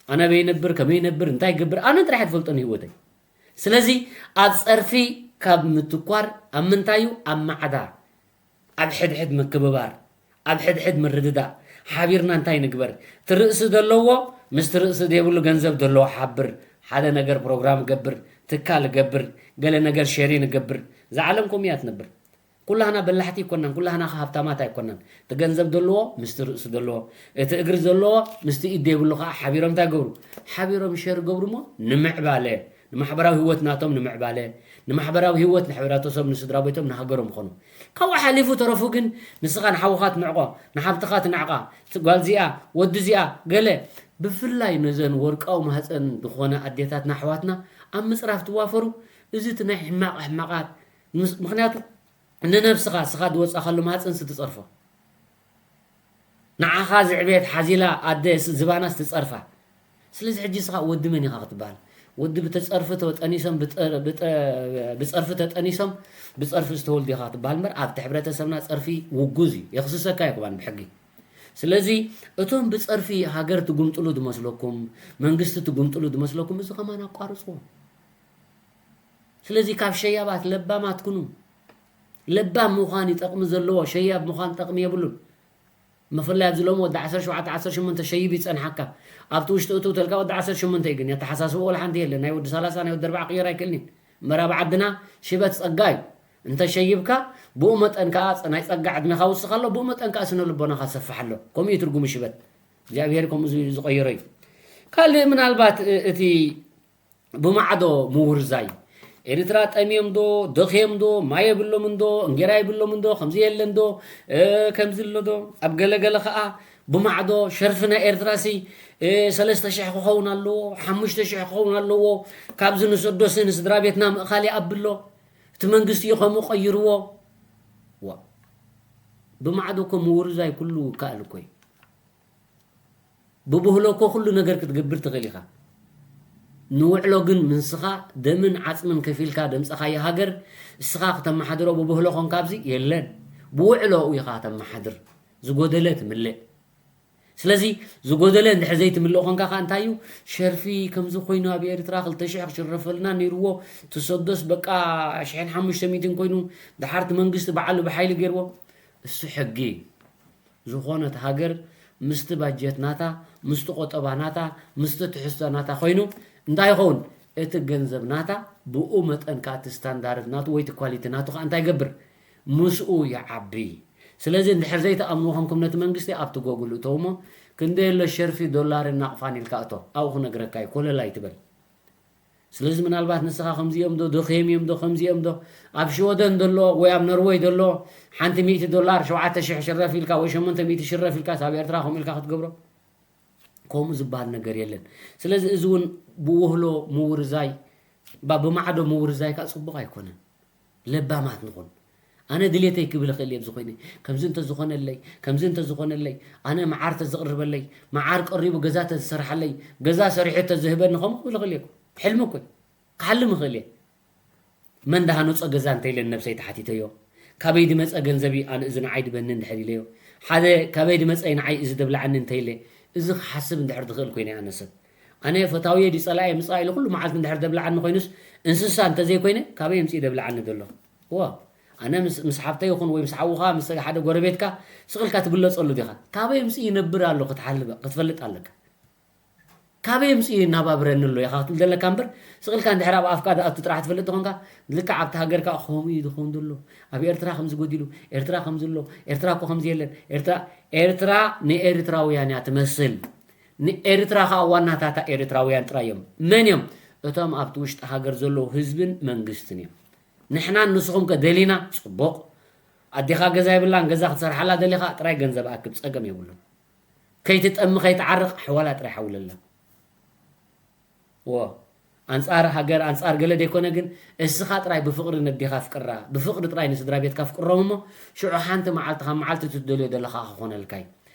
ኣነ ኣበይ ይነብር፣ ከመይ ይነብር፣ እንታይ ይገብር፣ ኣነ ጥራሕ እየ ዝፈልጦ ንህይወተይ። ስለዚ ኣብ ጸርፊ ካብ ምትኳር ኣብ ምንታይ እዩ? ኣብ ማዕዳ፣ ኣብ ሕድሕድ ምክብባር፣ ኣብ ሕድሕድ ምርድዳእ፣ ሓቢርና እንታይ ንግበር? እቲ ርእሲ ዘለዎ ምስቲ ርእሲ ዘይብሉ ገንዘብ ዘለዎ ሓብር፣ ሓደ ነገር ፕሮግራም ገብር፣ ትካል ገብር፣ ገለ ነገር ሸሪ ንገብር። እዛ ዓለም ከምኡ እያ ትነብር። ኩላህና በላሕቲ ኣይኮናን፣ ኩላህና ከ ሃብታማት ኣይኮናን። እቲ ገንዘብ ዘለዎ ምስቲ ርእሲ ዘለዎ፣ እቲ እግሪ ዘለዎ ምስቲ ኢድ ዘይብሉ ከኣ ሓቢሮም እንታይ ገብሩ? ሓቢሮም ሸር ገብሩ እሞ ንምዕባለ፣ ንማሕበራዊ ህይወት ናቶም ንምዕባለ፣ ንማሕበራዊ ህይወት ንሕብረተሰብ፣ ንስድራ ቤቶም፣ ንሃገሮም ይኾኑ። ካብኡ ሓሊፉ ተረፉ ግን ንስኻ ንሓውኻ ትንዕቆ፣ ንሓብትኻ ትንዕቃ፣ እቲ ጓል እዚኣ፣ ወዲ እዚኣ፣ ገለ ብፍላይ ነዘን ወርቃዊ ማህፀን ዝኾነ ኣዴታትና ኣሕዋትና ኣብ ምፅራፍ ትዋፈሩ። እዚ እቲ ናይ ሕማቕ ሕማቓት ምስ-፣ ምኽንያቱ ንነብስኻ ስኻ ዝወጻኻሉ ማህፀንሲ ትጸርፎ። ንዓኻ ዝዕቤት ሓዚላ ኣደ ስ-፣ ዝባናስ ትጸርፋ። ስለዚ ሕጂ ስኻ ወዲ መን ኢኻ ክትበሃል? ወዲ ብተጸርፊ ተጠኒሶም፣ ብጠ-፣ ብጠ-፣ ብጸርፊ ተጠኒሶም፣ ብጸርፊ ዝተወልዱ ኢኻ ክትበሃል እምበር ኣብቲ ሕብረተሰብና ጸርፊ ውጉዝ እዩ። የኽስሰካ እዩ ከማን ብሕጊ። ስለዚ እቶም ብጸርፊ ሃገር ትጉምጥሉ ዝመስለኩም፣ መንግስቲ ትጉምጥሉ ዝመስለኩም፣ እዚ ከማን ኣቋርጽዎ። ስለዚ ካብ ሸያባት ለባማት ኩኑ። ለባም ምዃን እዩ ጠቕሚ ዘለዎ፣ ሸያብ ምዃን ጠቕሚ የብሉን። ብፍላይ ኣብዚ ሎሚ ወዲ ዓሰርተ ሸውዓተ ዓሰርተ ሸሞንተ ሸይብ ይጸንሓካ። ኣብቲ ውሽጢ እትው ተልካ ወዲ ዓሰርተ ሸሞንተ እዩ፣ ግን ኣተሓሳስባ ወላ ሓንቲ የለን። ናይ ወዲ ሰላሳ፣ ናይ ወዲ ኣርባዓ ክቕየር ኣይክእልን እዩ። እምበር ኣብ ዓድና ሽበት ጸጋ እዩ። እንተ ሸይብካ፣ ብኡ መጠን ከኣ ጸ-፣ ናይ ጸጋ ዕድሜኻ ውስኽ ኣሎ፣ ብኡ መጠን ከኣ ስነ ልቦናኻ ሰፍሕ ኣሎ። ከምኡ እዩ ትርጉሙ ሽበት። እግዚኣብሔር ከምኡ ዝ-፣ ዝቐይሮ እዩ። ካልእ ምናልባት እ-፣ እቲ ብማዕዶ ምውርዛይ። ኤርትራ ጠምዮም ዶ፣ ደኽዮም ዶ፣ ማይ የብሎም እንዶ፣ እንጌራ የብሎም እንዶ፣ ከምዚ የለ እንዶ፣ እ፣ ከምዚ ኣሎ ዶ? ኣብ ገለገለ ኸኣ ብማዕዶ ሸርፊ ናይ ኤርትራሲ፣ እ፣ ሰለስተ ሽሕ ክኸውን ኣለዎ፣ ሓሙሽተ ሽሕ ክኸውን ኣለዎ። ካብዚ ንሰዶሲ ንስድራ ቤትና ምእኻል ይኣብሎ። እቲ መንግስቲ እዩ ከምኡ ቀይርዎ። ዋ። ብማዕዶ እኮ ምውርዛይ ኩሉ ይከኣል እኮ እዩ። ብብህሎ እኮ ኩሉ ነገር ክትገብር ትኽእል ኢኻ። ንውዕሎ ግን ምስኻ ደምን ዓጽምን ከፊልካ ደምጸኻዮ ሃገር እስኻ ክተመሓድሮ ብብህሎ ኾንካ ኣብዚ የለን። ብውዕሎኡ ኢኻ ተመሓድር። ዝጎደለ ትምልእ። ስለዚ ዝጎደለ እንድሕር ዘይትምልእ ኾንካ ከኣ እንታይ እዩ? ሸርፊ ከምዚ ኮይኑ ኣብ ኤርትራ ክልተ ሽሕ ክሽረፈልና ነይርዎ፣ ትሰዶስ በቃ ሽሕን ሓሙሽተ ሚእትን ኮይኑ፣ ደሓርቲ መንግስቲ በዓሉ ብሓይሊ ገይርዎ። እሱ ሕጊ እዩ። ዝኾነት ሃገር ምስቲ ባጀት ናታ፣ ምስቲ ቆጠባ ናታ፣ ምስቲ ትሕዝቶ ናታ ኮይኑ እንታይ ይኸውን? እቲ ገንዘብ ናታ ብኡ መጠን ከኣ እቲ ስታንዳርድ ናቱ ወይ እቲ ኳሊቲ ናቱ ከኣ እንታይ ይገብር? ምስኡ ይዓቢ። ስለዚ እንድሕር ዘይትኣምኑ ኾንኩም ነቲ መንግስቲ ኣብቲ ጎግል እተውሞ፣ ክንደይ ኣሎ ሸርፊ ዶላርን ናቕፋን ኢልካ እቶ፣ ኣብኡ ክነግረካ እዩ፣ ኮለል ኣይትበል። ስለዚ ምናልባት ንስኻ ከምዚኦም ዶ፣ ዶ ኬም እዮም ዶ፣ ከምዚኦም ዶ፣ ኣብ ሽወደን ዘሎ ወይ ኣብ ኖርወይ ዘሎ ሓንቲ ሚእቲ ዶላር ሸውዓተ ሽሕ ሽረፍ ኢልካ ወይ ሸሞንተ ሚእቲ ሽረፍ ኢልካ ኣብ ኤርትራ ከምኡ ኢልካ ክትገብሮ? ከምኡ ዝበሃል ነገር የለን። ስለዚ እዚ እውን ብውህሎ ምውርዛይ፣ ባ-፣ ብማዕዶ ምውርዛይ ከኣ ጽቡቕ ኣይኮነን። ለባማት ንኹን። ኣነ ድሌተይ ክብል እኽእል እየ፣ ኣብዚ ኮይነ ከምዚ እንተዝኾነለይ፣ ከምዚ እንተዝኾነለይ፣ ኣነ መዓር ተዝቕርበለይ፣ መዓር ቀሪቡ ገዛ ተዝሰርሓለይ፣ ገዛ ሰሪሑ ተዝህበኒ፣ ከምኡ ክብል እኽእል እየ። ሕልሚ እኮ እዩ። ክሓልም እኽእል እየ። መን ዳሃነጾ ገዛ እንተኢለ ንነብሰይ ተሓቲተዮ። ካበይ ድመጸ ገንዘብ እዩ ኣነ እዚ ንዓይ ድበኒ እንድሕር ኢለዮ። ሓደ ካበይ ድመጸ እዩ ንዓይ እዚ ደብላዓኒ እንተኢለ፣ እዚ ክሓስብ እንድሕር ድኽእል ኮይነ ኣነ ሰብ። ኣነ ፈታውየ ድዩ ጸላእየ ምጻእ ኢለ ኩሉ መዓልቲ እንድሕር ደብላዓኒ ኮይኑስ እንስሳ እንተዘይኮይነ ካበይ ኣምጺኡ ደብላዓኒ ዘሎ? እዋ፣ ኣነ ምስ፣ ምስ ሓብተይ ይኹን ወይ ምስ ሓውኻ፣ ምስ ሓደ ጎረቤትካ ስቕ ኢልካ ትብለጸሉ ዲኻ? ካበይ ኣምጺኡ ይነብር ኣሎ ክትሓልበ-፣ ክትፈልጥ ኣለካ። ካበይ ኣምጺኡ ይናባብረኒ ኣሎ ኢኻ ክትብል ዘለካ እምበር፣ ስቕ ኢልካ እንድሕር ኣብ ኣፍካ ድኣቱ ጥራሕ ትፈልጥ ተኾንካ፣ ልክዕ ኣብቲ ሃገርካ ከምኡ እዩ ዝኸውን ዘሎ። ኣብ ኤርትራ ከምዚ ጎዲሉ፣ ኤርትራ ከምዚ ኣሎ፣ ኤርትራ እኮ ከምዚ የለን፣ ኤርትራ፣ ኤርትራ ንኤርትራውያን እያ ትመስል። ንኤርትራ ከኣ ዋናታታ ኤርትራውያን ጥራይ እዮም። መን እዮም? እቶም ኣብቲ ውሽጢ ሃገር ዘለዉ ህዝብን መንግስትን እዮም። ንሕናን ንስኹም ከ ደሊና? ጽቡቕ። ኣዴኻ ገዛ የብላን፣ ገዛ ክትሰርሓላ ደሊኻ ጥራይ ገንዘብ ኣክብ፣ ጸገም የብሉን። ከይትጠሚ ከይትዓርቕ ኣሕዋላ ጥራይ ሓውለላ። ዎ፣ ኣንጻር ሃገር፣ ኣንጻር ገለ ደይኮነ ግን፣ እስኻ ጥራይ ብፍቕሪ ነዴኻ ኣፍቅራ፣ ብፍቕሪ ጥራይ ንስድራ ቤትካ ኣፍቅሮም እሞ፣ ሽዑ ሓንቲ መዓልቲ ካብ መዓልቲ እቲ ትደልዮ ዘለኻ ክኾነልካ እዩ።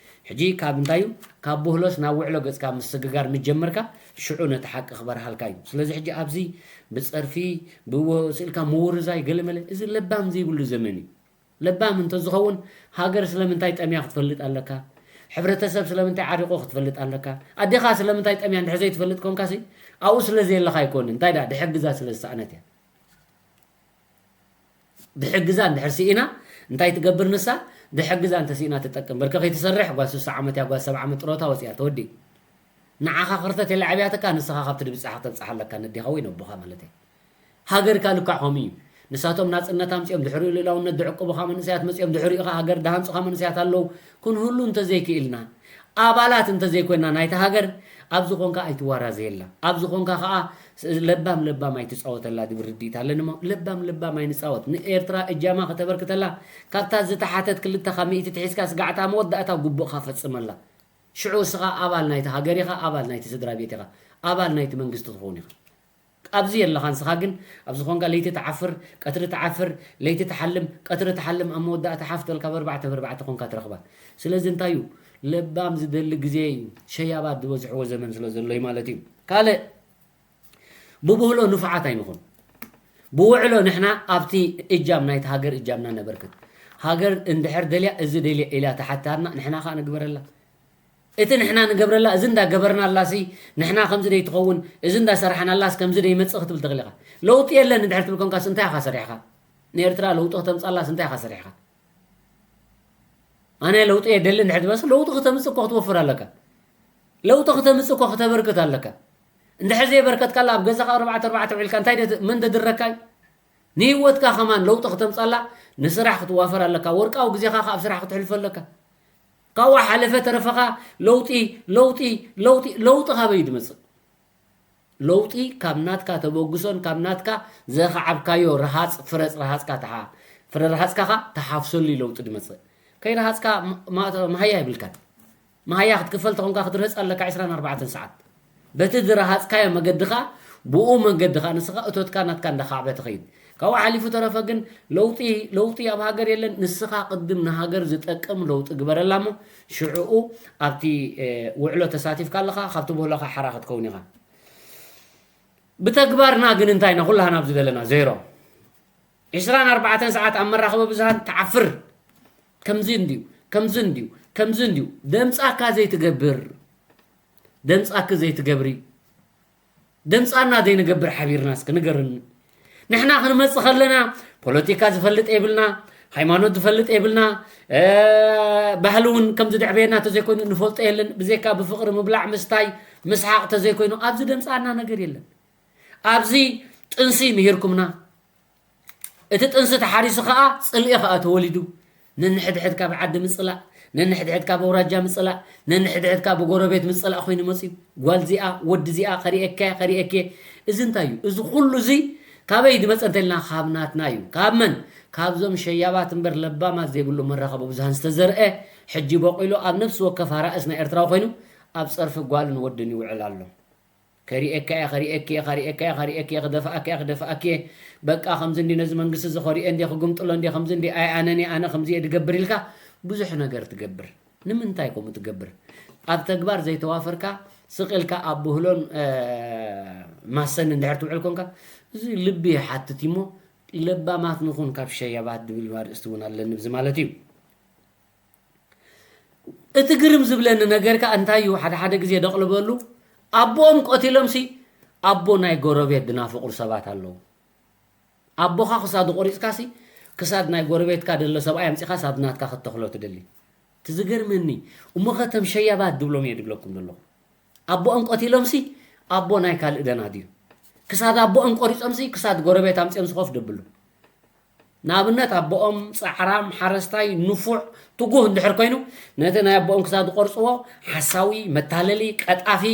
ሕጂ ካብ እንታይ እዩ? ካብ ብህሎስ ናብ ውዕሎ ገጽካ ምስግጋር ምስ ጀመርካ፣ ሽዑ ነቲ ሓቂ ክበርሃልካ እዩ። ስለዚ ሕጂ ኣብዚ ብጸርፊ፣ ብዎ-፣ ስእልካ ምውርዛይ ገለመለ፣ እዚ ለባም ዘይብሉ ዘመን እዩ። ለባም እንተዝኸውን፣ ሃገር ስለምንታይ ጠምያ ክትፈልጥ ኣለካ? ሕብረተሰብ ስለምንታይ ዓሪቑ ክትፈልጥ ኣለካ? ኣዴኻ ስለምንታይ ጠምያ እንድሕር ዘይትፈልጥ ኮንካሲ፣ ኣብኡ ስለ ዘየለኻ ኣይኮንን። እንታይ ደኣ፣ ድሕግዛ ስለ ዝሰኣነት እያ። ድሕግዛ እንድሕር ስኢና፣ እንታይ ትገብር ንሳ? ድሕግዛ እንተስኢና ትጠቅም። በርከ ከይትሰርሕ፣ ጓል ስሳ ዓመት እያ፣ ጓል ሰብዓ ዓመት ጥሮታ ወፂኣ፣ ተወዲእ። ንዓኻ ክርተት የለ ዓብያትካ፣ ንስኻ ካብቲ ድብጻሕ ክተብጽሕ ኣለካ፣ ነዴኻ ወይ ነቦኻ ማለት እየ። ሃገርካ ልክዕ ከምኡ እዩ። ንሳቶም ናጽነት ኣምጺኦም፣ ድሕሪኡ ልእላውነት ድዕቅቡኻ መንእሰያት መጺኦም፣ ድሕሪኡ ኸኣ ሃገር ድሃንጹኻ መንእሰያት ኣለዉ። ክንህሉ እንተዘይክኢልና፣ ኣባላት እንተዘይኮይና ናይታ ሃገር፣ ኣብዚ ኾንካ ኣይትዋራዘየላ። ኣብዚ ኾንካ ኸኣ ስ-፣ ለባም ለባም ኣይትጻወተላ ዝብል ርድኢት ኣለኒ እሞ፣ ለባም ለባም ኣይንጻወት። ንኤርትራ እጃማ ከተበርክተላ፣ ካብታ ዝተሓተት ክልተ ካብ ሚእቲ ትሒዝካ ስጋዕታ መወዳእታ ግቡእኻ ፈጽመላ። ሽዑ እስኻ ኣባል ናይቲ ሃገር ኢኻ፣ ኣባል ናይቲ ስድራ ቤት ኢኻ፣ ኣባል ናይቲ መንግስቲ ትኸውን ኢኻ። ኣብዚ የለኻ ንስኻ ግን፣ ኣብዚ ኾንካ ለይቲ ትዓፍር፣ ቀትሪ ትዓፍር፣ ለይቲ ትሓልም፣ ቀትሪ ትሓልም፣ ኣብ መወዳእታ ሓፍ ተልካ በርባዕተ በርባዕተ ኾንካ ትረኽባ። ስለዚ እንታይ እዩ? ለባም ዝደሊ ግዜ እዩ፣ ሸያባት ዝበዝሕዎ ዘመን ስለ ዘሎ እዩ ማለት እዩ። ካልእ፣ ብብህሎ ንፉዓት ኣይንኹን። ብውዕሎ ንሕና ኣብቲ እጃም ናይቲ ሃገር እጃምና ነበርክት። ሃገር እንድሕር ደልያ፣ እዚ ደልያ ኢላ ተሓታትና፣ ንሕና ኸኣ ንግበረላ። እቲ ንሕና ንገብረላ፣ እዚ እንዳገበርናላሲ ንሕና ከምዚ ደይትኸውን፣ እዚ እንዳሰራሕናላስ ከምዚ ደይመጽእ ክትብል ትኽእል ኢኻ። ለውጢ የለን እንድሕር ትብል ኮንካስ እንታይ ኢኻ ሰሪሕኻ? ንኤርትራ ለውጢ ከተምጻላስ እንታይ ኢኻ ሰሪሕኻ? ኣነ ለውጢ የደሊ እንድሕር ትበልስ፣ ለውጢ ከተምጽእ እኮ ክትወፍር ኣለካ። ለውጢ ከተምጽእ እኮ ከተበርክት ኣለካ። እንድሕር ዘይበርከትካላ ኣብ ገዛኻ ኣርባዕተ ኣርባዕተ ውዒልካ እንታይ ደ-፣ መን ደድረካ እዩ? ንህይወትካ ከማን ለውጢ ከተምጻላ ንስራሕ ክትዋፈር ኣለካ። ወርቃዊ ግዜኻ ከኣ ኣብ ስራሕ ክትሕልፎ ኣለካ። ካብኡ ሓለፈ ተረፈኻ ለውጢ፣ ለውጢ፣ ለውጢ፣ ለውጢ ካበይ እዩ ዝመጽእ? ለውጢ ካብ ናትካ ተበግሶን ካብ ናትካ ዘኽዓብካዮ ረሃጽ፣ ፍረጽ ረሃጽካ ተሓ-፣ ፍረ ረሃጽካ ኸኣ ተሓፍሰሉ እዩ ለውጢ ዝመጽእ። ከይረሃጽካ ማ-፣ ማ-፣ መሃያ የብልካን። መሃያ ክትክፈል ተኾንካ ክትርህጽ ኣለካ ዕስራን ኣርባዕተን ሰዓት። በቲ ዝረሃጽካዮ መገዲ ኸኣ፣ ብኡ መገዲ ኸኣ ንስኻ እቶትካ ናትካ እንዳኻዕበ ትኸይድ። ካብኡ ሓሊፉ ተረፈ ግን ለውጢ ለውጢ ኣብ ሃገር የለን። ንስኻ ቅድም ንሃገር ዝጠቅም ለውጢ ግበረላ እሞ ሽዕኡ ኣብቲ ውዕሎ ተሳቲፍካ ኣለኻ ካብቲ ብህሎኻ ሓራ ክትከውን ኢኻ። ብተግባርና ግን እንታይና ኩላህና ኣብዚ ዘለና ዜሮ። ዕስራን ኣርባዕተን ሰዓት ኣብ መራኸቢ ብዙሃን ትዓፍር። ከምዚ እንድዩ ከምዚ እንድዩ ከምዚ እንድዩ ደምፃካ ዘይትገብር ደምፃኪ ዘይትገብሪ ደምፃና ዘይንገብር ሓቢርና እስኪ ንገርኒ። ንሕና ክንመፅእ ከለና ፖለቲካ ዝፈልጥ የብልና፣ ሃይማኖት ዝፈልጥ የብልና፣ ባህሊ እውን ከምዚ ድዕበየና ተዘይኮይኑ ንፈልጦ የለን። ብዘይካ ብፍቅሪ ምብላዕ ምስታይ ምስሓቅ ተዘይኮይኑ ኣብዚ ደምፃና ነገር የለን። ኣብዚ ጥንሲ ምሂርኩምና፣ እቲ ጥንሲ ተሓሪሱ ከዓ ፅልኢ ከዓ ተወሊዱ። ነንሕድሕድካ ብዓዲ ምፅላእ፣ ነንሕድሕድካ ብኣውራጃ ምፅላእ፣ ነንሕድሕድካ ብጎረቤት ምፅላእ ኮይኑ መፅዩ። ጓል ዚኣ ወዲ ዚኣ ከሪኤካ ከሪኤኬ። እዚ እንታይ እዩ? እዚ ኩሉ እዚ ካበይ ዝመፀ እንተልና ካብ ናትና እዩ። ካብ መን? ካብዞም ሸያባት እምበር ለባማት ዘይብሉ መራኸቢ ብዙሃን ዝተዘርአ ሕጂ በቂሉ ኣብ ነፍሲ ወከፍ ኣራእስ ናይ ኤርትራዊ ኮይኑ ኣብ ፀርፊ ጓልን ወድን ይውዕል ኣሎ። ከሪኤካ እየ ከሪኤኪ እየ ከሪኤካ እየ ከሪኤኪ እየ ክደፍኣካ እየ ክደፍኣኪ እየ። በቃ ከምዚ እንዲ ነዚ መንግስቲ እዚ ከሪኦ እንዲ ክግምጥሎ እንዲ ከምዚ እንዲ ኣይ ኣነኒ ኣነ ከምዚ እየ ድገብር ኢልካ ብዙሕ ነገር ትገብር። ንምንታይ ከምኡ ትገብር? ኣብ ተግባር ዘይተዋፈርካ ስቕ ኢልካ ኣብ ብህሎን ማሰን እንድሕር ትውዕል ኮንካ እዚ ልቢ ይሓትት እሞ ለባማት ንኹን ካብ ሸያባት ድብል ኣርእስቲ እውን ኣለኒ ብዚ ማለት እዩ። እቲ ግርም ዝብለኒ ነገር ከኣ እንታይ እዩ ሓደ ሓደ ግዜ ደቕልበሉ ኣቦኦም ቀቲሎምሲ ኣቦ ናይ ጎረቤት ድናፍቑ ሰባት ኣለዉ። ኣቦኻ ክሳዱ ቆሪፅካሲ ክሳድ ናይ ጎረቤትካ ደሎ ሰብኣይ ኣምፂኻ ሳብ ናትካ ክተኽሎ ትደሊ። እቲ ዝገርመኒ እሞ ኸተም ሸያባት ድብሎም እየ ድብለኩም ዘለኹ። ኣቦኦም ቀቲሎምሲ ኣቦ ናይ ካልእ ደና ድዩ? ክሳድ ኣቦኦም ቆሪፆምሲ ክሳድ ጎረቤት ኣምፂኦም ስኮፍ ደብሉ። ንኣብነት ኣቦኦም ፃዕራም ሓረስታይ ንፉዕ ትጉህ እንድሕር ኮይኑ ነቲ ናይ ኣቦኦም ክሳድ ዝቆርፅዎ ሓሳዊ መታለሊ ቀጣፊ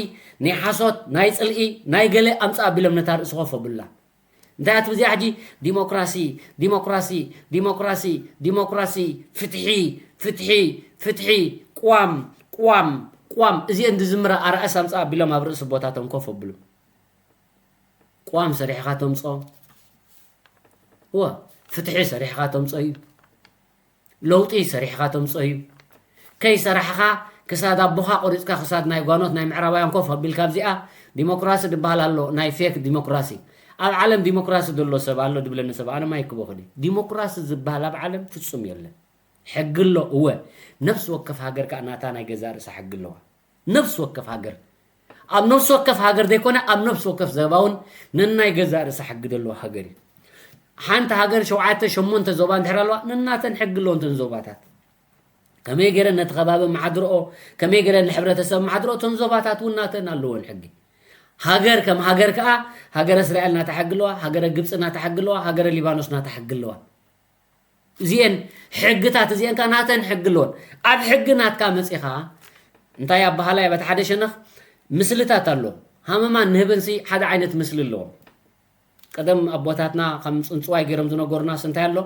ናይ ሓሶት ናይ ፅልኢ ናይ ገለ ኣምፃ ኣቢሎም ነታ ርእሲ ኮፍ ኣብሉላ። እንታይ ኣትብ እዚኣ ሕጂ ዲሞክራሲ ዲሞክራሲ ዲሞክራሲ ዲሞክራሲ ፍትሒ ፍትሒ ፍትሒ ቅዋም ቅዋም ቅዋም እዚአን ዝዝምራ ኣርኣስ ኣምፃ ኣቢሎም ኣብ ርእሲ ቦታቶም ኮፍ ኣብሉ። ቅዋም ሰሪሕኻ ተምፅኦ እወ ፍትሒ ሰሪሕኻ ተምፅኦ እዩ። ለውጢ ሰሪሕኻ ተምፅኦ እዩ። ከይሰራሕኻ ክሳድ ኣቦኻ ቆሪፅካ ክሳድ ናይ ጓኖት ናይ ምዕራባውያን ኮፍ ኣቢልካ ኣብዚኣ ዲሞክራሲ ድበሃል ኣሎ ናይ ፌክ ዲሞክራሲ። ኣብ ዓለም ዲሞክራሲ ዘሎ ሰብ ኣሎ ድብለኒ ሰብ ኣነ ማይክ ቦኽዲ ዲሞክራሲ ዝበሃል ኣብ ዓለም ፍፁም የለን። ሕጊ ኣሎ እወ ነፍሲ ወከፍ ሃገር ከዓ ናታ ናይ ገዛእ ርእሳ ሕጊ ኣለዋ። ነፍሲ ወከፍ ሃገር ኣብ ነፍሲ ወከፍ ሃገር ዘይኮነ ኣብ ነፍሲ ወከፍ ዘባ እውን ነናይ ገዛእ ርእሳ ሕጊ ዘለዎ ሃገር እዩ። ሓንቲ ሃገር ሸውዓተ ሸሞንተ ዞባ እንድሕር ኣለዋ ነናተን ሕጊ ኣለዎ እንተን ዞባታት ከመይ ገይረን ነቲ ከባቢ መሓድርኦ ከመይ ገይረን ንሕብረተሰብ መሓድርኦ እተን ዞባታት እውን ናተን ኣለዎን ሕጊ። ሃገር ከም ሃገር ከዓ ሃገረ እስራኤል ናታ ሕጊ ኣለዋ፣ ሃገረ ግብፂ ናታ ሕጊ ኣለዋ፣ ሃገረ ሊባኖስ ናታ ሕጊ ኣለዋ። እዚአን ሕግታት እዚአን ከዓ ናተን ሕጊ ኣለዎን። ኣብ ሕጊ ናትካ መፂኻ እንታይ ኣበሃላይ በቲ ሓደ ሸነኽ ምስልታት ኣሎ። ሃመማን ንህብንሲ ሓደ ዓይነት ምስሊ ኣለዎም። ቀደም ኣቦታትና ከም ፅንፅዋይ ገይሮም ዝነገሩናስ እንታይ ኣሎ?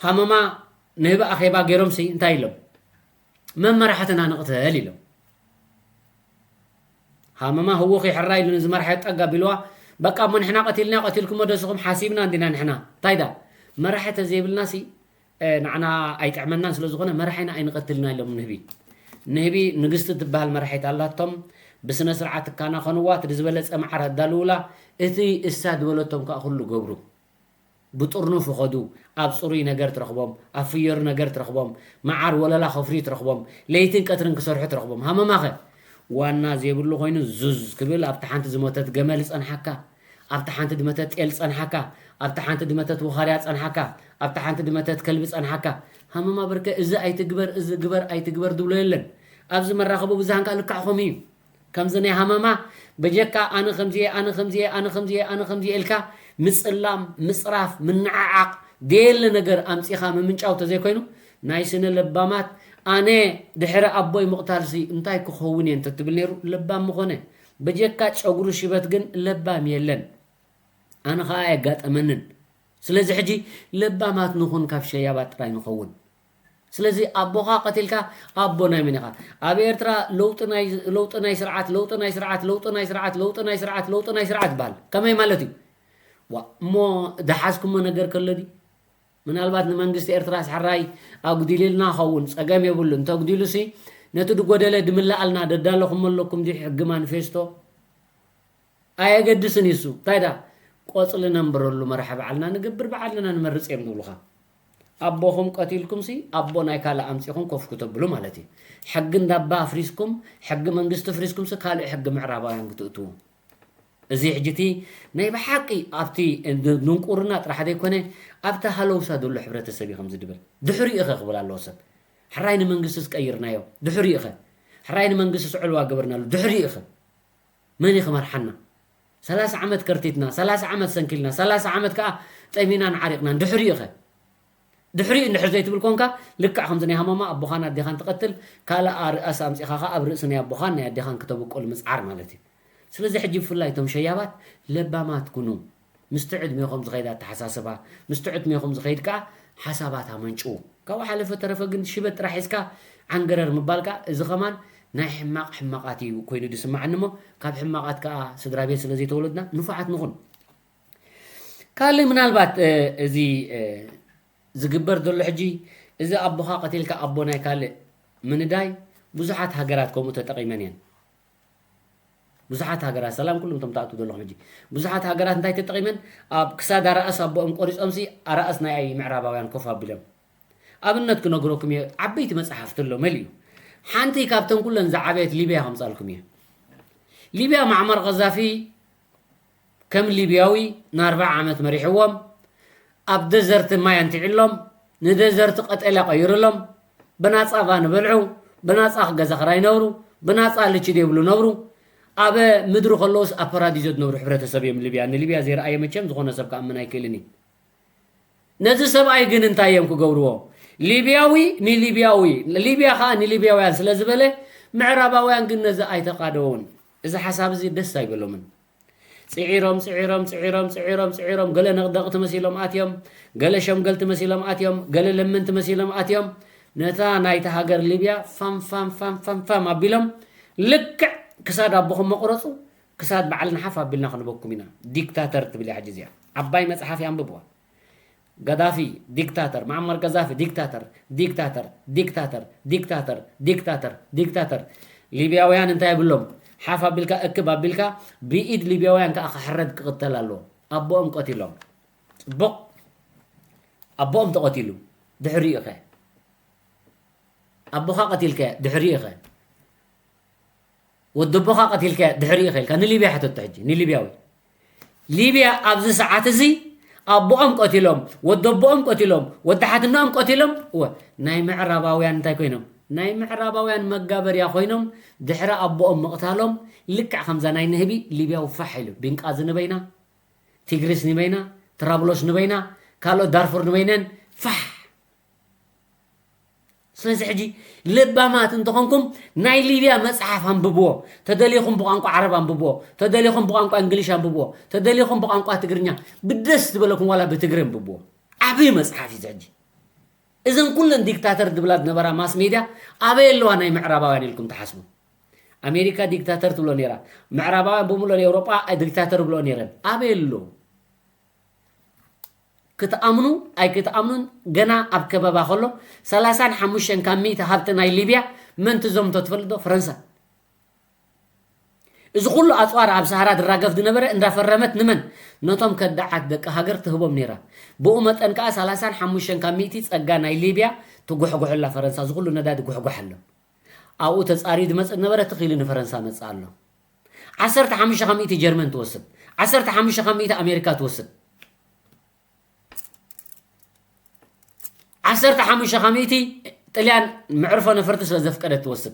ሃመማ ንህቢ ኣኼባ ገይሮምሲ እንታይ ኢሎም? መመራሕትና ንቕተል ኢሎም። ሃመማ ህውኽ ይሕራ ኢሉ ንዝመርሐ ጠጋ ቢልዋ በቃ እሞ ንሕና ቀቲልና ቀቲልኩሞ ደስኹም ሓሲብና እንዲና ንሕና እንታይ ዳ መራሒ ተዘይብልናሲ ንዓና ኣይጥዕመናን ስለ ዝኾነ መራሒና ኣይንቐትልና ኢሎም ንህቢ ንህቢ ንግስቲ ትበሃል መራሒት ኣላቶም ብስነ ስርዓት እካናኸንዋ እቲ ዝበለፀ መዓር ኣዳልውላ እቲ እሳ ዝበለቶም ከዓ ኩሉ ገብሩ ብጥርኑፍ ይኸዱ ኣብ ፅሩይ ነገር ትረኽቦም ኣብ ፍየሩ ነገር ትረኽቦም መዓር ወለላ ከፍርዩ ትረኽቦም ለይትን ቀትርን ክሰርሑ ትረኽቦም ሃመማኸ ዋና ዘይብሉ ኮይኑ ዙዝ ክብል ኣብቲ ሓንቲ ዝሞተት ገመል ይፀንሓካ ኣብቲ ሓንቲ ዝመተት ጤል ፀንሓካ ኣብቲ ሓንቲ ዝመተት ውኻርያ ፀንሓካ ኣብቲ ሓንቲ ዝመተት ከልቢ ፀንሓካ ሃመማ ብርከ እዚ ኣይትግበር እዚ ግበር ኣይትግበር ዝብሎ የለን ኣብዚ መራኸቢ ብዙሃን ከዓ ልክዕኹም እዩ ከምዚ ናይ ሃመማ በጀካ ኣነ ከምዚየ ኣነ ከምዚየ ኣነ ከምዚየ ኣነ ከምዚየ ኢልካ ምፅላም ምፅራፍ ምንዓዓቕ ደየለ ነገር ኣምፂኻ ምምንጫው ተዘይኮይኑ ናይ ስነ ለባማት ኣነ ድሕሪ ኣቦይ ምቕታልሲ እንታይ ክኸውን እየ እንተትብል ነይሩ ለባም ምኾነ በጀካ ጨጉሩ ሽበት ግን ለባም የለን ኣነ ከዓ ኣየጋጠመንን ስለዚ ሕጂ ለባማት ንኹን ካብ ሸያባት ጥራይ ንኸውን ስለዚ ኣቦኻ ቀቲልካ ኣቦ ናይ መን ኢኻ ኣብ ኤርትራ ለውጢ ናይ ለውጢ ናይ ስርዓት ለውጢ ናይ ስርዓት ለውጢ ናይ ስርዓት ለውጢ ናይ ስርዓት ለውጢ ናይ ስርዓት በሃል ከመይ ማለት እዩ ዋ እሞ ዝሓዝኩሞ ነገር ከሎ ድዩ? ምናልባት ንመንግስቲ ኤርትራስ ሕራይ ኣጉዲልልና ኸውን፣ ጸገም የብሉን። እንተጉዲሉሲ ነቲ ድጎደለ ድምልኣልና ደዳለኹሞ ኣለኩም ድዩ ሕጊ ማኒፌስቶ? ኣየገድስን እዩ እሱ። እንታይ ዳ ቆጽሊ ነንብረሉ መርሓ ባዕልና ንገብር፣ ባዕልና ንመርጽ እዮም ዝብሉኻ። ኣቦኹም ቀቲልኩምሲ ኣቦ ናይ ካልእ ኣምጺኹም ኮፍ ክተብሉ ማለት እዩ። ሕጊ እንዳባ ኣፍሪስኩም፣ ሕጊ መንግስቲ ኣፍሪስኩምሲ ካልእ ሕጊ ምዕራባውያን ክትእትዉ። እዚ ሕጂ እቲ ናይ ብሓቂ ኣብቲ ድንቁርና ጥራሕ ዘይኮነ ኣብቲ ሃለውሳ ዘሎ ሕብረተሰብ እዩ ከምዚ ድብል። ድሕሪኡ ኸ ክብል ኣለዎ ሰብ። ሕራይ ንመንግስቲ ዝቀይርናዮ ድሕሪኡ ኸ? ሕራይ ንመንግስቲ ስዕልዋ ገበርናሉ ድሕሪኡ ኸ? መን እዩ ክመርሓና? ሰላሳ ዓመት ከርቲትና፣ ሰላሳ ዓመት ሰንኪልና፣ ሰላሳ ዓመት ከኣ ጠሚናን ዓሪቕናን ድሕሪኡ ኸ? ድሕሪኡ እንድሕር ዘይትብል ኮንካ ልክዕ ከምዚ ናይ ሃመማ ኣቦኻን ኣዴኻን ትቐትል ካልእ ኣርእስ ኣምጺኻ ኸኣ ኣብ ርእሲ ናይ ኣቦኻን ናይ ኣዴኻን ክተብቁል ምጽዓር ማለት እዩ። ስለዚ ሕጂ ብፍላይ እቶም ሸያባት ለባማት ኩኑ። ምስቲ ዕድሜኹም ዝኸይድ ኣተሓሳስባ፣ ምስቲ ዕድሜኹም ዝኸይድ ከኣ ሓሳባት ኣመንጭዉ። ካብኡ ሓለፈ ተረፈ ግን ሽበት ጥራሕ ሒዝካ ዓንገረር ምባል ከኣ እዚ ኸማን ናይ ሕማቕ ሕማቓት እዩ ኮይኑ ዝስምዓኒ እሞ ካብ ሕማቓት ከኣ ስድራ ቤት ስለ ዘይተወለድና ንፉዓት ንኹን። ካልእ ምናልባት እዚ ዝግበር ዘሎ ሕጂ እዚ ኣቦኻ ቀቲልካ ኣቦ ናይ ካልእ ምንዳይ ብዙሓት ሃገራት ከምኡ ተጠቒመን እየን። ብዙሓት ሃገራት ሰላም ኩሉም እቶም ትኣትዉ ዘለኹም ሕጂ ብዙሓት ሃገራት እንታይ ተጠቒመን ኣብ ክሳድ ኣራእስ ኣቦኦም ቆሪጾምሲ ኣራእስ ናይ ምዕራባውያን ኮፍ ኣቢሎም ኣብነት ክነግረኩም እየ ዓበይቲ መጽሓፍቲ ኣሎ መሊኡ ሓንቲ ካብተን ኩለን ዝዓበየት ሊብያ ከምጻልኩም እየ ሊብያ ማዕመር ቀዛፊ ከም ሊብያዊ ንኣርብዓ ዓመት መሪሕዎም ኣብ ደዘርቲ ማይ ኣንቲዕሎም ንደዘርቲ ቀጠልያ ቀይርሎም ብናፃ ቫን በልዑ ብናፃ ገዛ ክራይ ነብሩ ብናፃ ልችድ የብሉ ነብሩ ኣብ ምድሪ ከለውስ ኣብ ፓራዲዞ ዝነብሩ ሕብረተሰብ እዮም ሊብያ ንሊብያ ዘይረኣየ መቸም ዝኾነ ሰብ ክኣምን ኣይክእልን እዩ ነዚ ሰብኣይ ግን እንታይ እዮም ክገብርዎ ሊብያዊ ንሊብያዊ ሊብያ ከዓ ንሊብያውያን ስለ ዝበለ ምዕራባውያን ግን ነዚ ኣይተቃደውን እዚ ሓሳብ እዚ ደስ ኣይበሎምን ጽዒሮም ጽዒሮም ጽዒሮም ጽዒሮም ጽዒሮም ገለ ነቕደቕቲ መሲሎም ኣትዮም፣ ገለ ሸምገልቲ መሲሎም ኣትዮም፣ ገለ ለመንቲ መሲሎም ኣትዮም። ነታ ናይታ ሃገር ሊብያ ፋም ፋም ፋም ፋም ፋም ኣቢሎም ልክዕ ክሳድ ኣቦኹም መቑረጹ ክሳድ ባዕልና ሓፍ ኣቢልና ክንበኩም ኢና። ዲክታተር ትብል እያ ሕጂ እዚኣ። ዓባይ መጽሓፍ እያ ኣንብብዋ። ጋዳፊ ዲክታተር፣ መዓመር ጋዛፊ ዲክታተር፣ ዲክታተር፣ ዲክታተር፣ ዲክታተር፣ ዲክታተር፣ ዲክታተር። ሊብያውያን እንታይ ኣብሎም? ሓፍ ኣቢልካ እክብ ኣቢልካ ብኢድ ሊብያውያን ከዓ ክሕረድ ክቕተል ኣለዎ። ኣቦኦም ቀቲሎም። ፅቡቕ። ኣቦኦም ተቐቲሉ። ድሕሪኡ ኸ? ኣቦኻ ቀቲልከ ድሕሪኡ ኸ? ወዲ ኣቦኻ ቀቲልከ ድሕሪኡ ኸ ኢልካ ንሊብያ ሕተቶ ሕጂ ንሊብያዊ ሊብያ ኣብዚ ሰዓት እዚ ኣቦኦም ቀቲሎም ወዲ ኣቦኦም ቀቲሎም ወዲ ሓትናኦም ቀቲሎም እወ ናይ ምዕራባውያን እንታይ ኮይኖም ናይ ምዕራባውያን መጋበርያ ኮይኖም ድሕሪ ኣቦኦም ምቕታሎም ልክዕ ከምዛ ናይ ንህቢ ሊብያዊ ፋሕ ኢሉ ቢንቃዚ ንበይና ቲግሪስ ንበይና ትራብሎስ ንበይና ካልኦት ዳርፉር ንበይነን ፋሕ ስለዚ ሕጂ ለባማት እንተኾንኩም ናይ ሊብያ መጽሓፍ ኣንብብዎ ተደሊኹም ብቋንቋ ዓረብ ኣንብብዎ ተደሊኹም ብቋንቋ እንግሊሽ ኣንብብዎ ተደሊኹም ብቋንቋ ትግርኛ ብደስ ዝበለኩም ዋላ ብትግሪ ኣንብብዎ ዓብዪ መጽሓፍ እዩ ሕጂ እዘን ኩለን ዲክታተር ዝብላ ዝነበራ ማስ ሜድያ ኣበይ ኣለዋ ናይ ምዕራባውያን ኢልኩም ትሓስቡ ኣሜሪካ ዲክታተር ትብሎ ነራ ምዕራባውያን ብምልኦ ኤውሮጳ ዲክታተር ብልኦ ነረን ኣበይ ኣሎ ክትኣምኑ ኣይክትኣምኑን ገና ኣብ ከበባ ከሎ ሰላሳን ሓሙሽተን ካብ ሚእቲ ሃብቲ ናይ ሊብያ መን ትዘምቶ ትፈልጥ ዶ? ፈረንሳ። እዚ ኩሉ ኣፅዋር ኣብ ሰሃራ ዝራገፍ ዝነበረ እንዳፈረመት ንመን? ነቶም ከዳዓት ደቂ ሃገር ትህቦም ነይራ። ብኡ መጠን ከዓ ሰላሳን ሓሙሽተን ካብ ሚእቲ ፀጋ ናይ ሊብያ ትጉሕጉሕላ ፈረንሳ። እዚ ኩሉ ነዳዲ ጉሕጓሕ ኣሎ። ኣብኡ ተፃርዩ ዝመፅእ ዝነበረ ትኽ ኢሉ ንፈረንሳ መፅእ ኣሎ። ዓሰርተ ሓሙሽተ ካብ ሚእቲ ጀርመን ትወስድ። ዓሰርተ ሓሙሽተ ካብ ሚእቲ ኣሜሪካ ትወስድ። ዓሰርተ ሓሙሽተ ካብ ሚእቲ ጥልያን መዕርፎ ነፈርቲ ስለ ዘፍቀደት ትወስድ።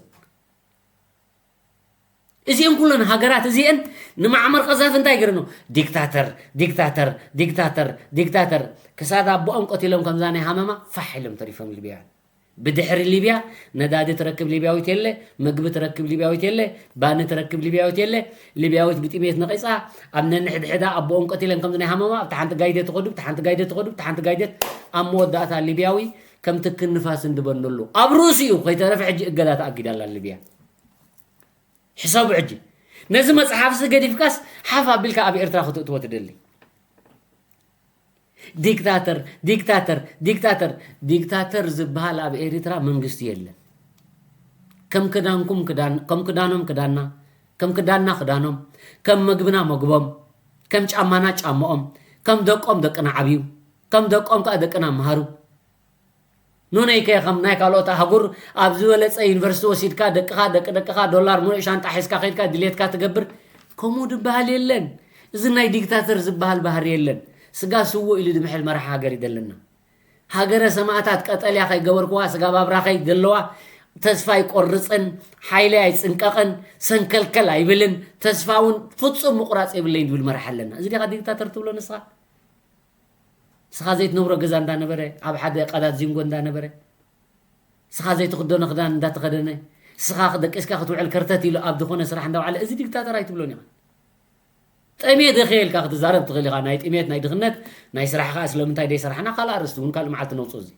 እዚአን ኩለን ሃገራት እዚአን ንማዕመር ቀዛፊ እንታይ ገይረኖ? ዲክታተር፣ ዲክታተር፣ ዲክታተር፣ ዲክታተር ክሳድ ኣቦኦም ቀቲሎም ከምዛ ናይ ሃመማ ፋሕ ኢሎም ተሪፎም ሊብያውያን። ብድሕሪ ሊብያ ነዳዲ ትረክብ ሊብያዊት የለ፣ ምግቢ ትረክብ ሊብያዊት የለ፣ ባኒ ትረክብ ሊብያዊት የለ። ሊብያዊት ብጥሜት ነቒጻ ኣብ ነንሕድሕዳ ኣቦኦም ቀቲለን ከምዚ ናይ ሃመማ ኣብታ ሓንቲ ጋይደ ትኸዱ፣ ኣብታ ሓንቲ ጋይደ ትኸዱ፣ ኣብታ ሓንቲ ጋይደ ኣብ መወዳእታ ሊብያዊ ከም ትክን ንፋስ እንድበነሉ ኣብ ርእሲኡ ከይተረፈ ሕጂ እገዳ ተኣጊዳላ ሊብያ። ሕሰቡ ሕጂ ነዚ መጽሓፍሲ ገዲፍካስ ሓፍ ኣቢልካ ኣብ ኤርትራ ክትእትዎ ትደሊ። ዲክታተር ዲክታተር ዲክታተር ዲክታተር ዝበሃል ኣብ ኤርትራ መንግስቲ የለን። ከም ክዳንኩም ክዳን ከም ክዳኖም ክዳንና ከም ክዳንና ክዳኖም ከም ምግብና ምግቦም ከም ጫማና ጫማኦም ከም ደቆም ደቅና ዓብዩ ከም ደቆም ከዓ ደቅና መሃሩ። ኑነይ ከ ከም ናይ ካልኦት ኣህጉር ኣብ ዝበለጸ ዩኒቨርሲቲ ወሲድካ ደቅኻ ደቂ ደቅኻ ዶላር ሙሉእ ሻንጣ ሒዝካ ከይድካ ድሌትካ ትገብር። ከምኡ ዝበሃል የለን። እዚ ናይ ዲክታተር ዝበሃል ባህሪ የለን። ስጋ ስውእ ኢሉ ድምሕል መራሒ ሃገር እዩ ዘለና። ሃገረ ሰማእታት ቀጠልያ ከይገበርክዋ ስጋ ባብራ ከይገለዋ ተስፋ ኣይቆርጽን፣ ሓይሊ ኣይጽንቀቕን፣ ሰንከልከል ኣይብልን፣ ተስፋ እውን ፍጹም ምቑራጽ የብለይን ዝብል መራሒ ኣለና። እዚ ዲኻ ዲክታተር ትብሎ ንስኻ? ስኻ ዘይትነብሮ ገዛ እንዳነበረ ኣብ ሓደ ቀዳድ ዚንጎ እንዳነበረ ስኻ ዘይትኽደኖ ክዳን እንዳተኸደነ ስኻ ደቂስካ ክትውዕል ከርተት ኢሉ ኣብ ዝኾነ ስራሕ እንዳውዓለ እዚ ዲክታተር ኣይትብሎን ኢኻ። ጠሜት ኢኻ ኢልካ ክትዛረብ ትኽእል ኢኻ። ናይ ጥሜት ናይ ድኽነት ናይ ስራሕ ከኣ ስለምንታይ ደይሰራሕና ካልእ ኣርእስቲ እውን ካልእ መዓልቲ ነውፅኦ እዚ።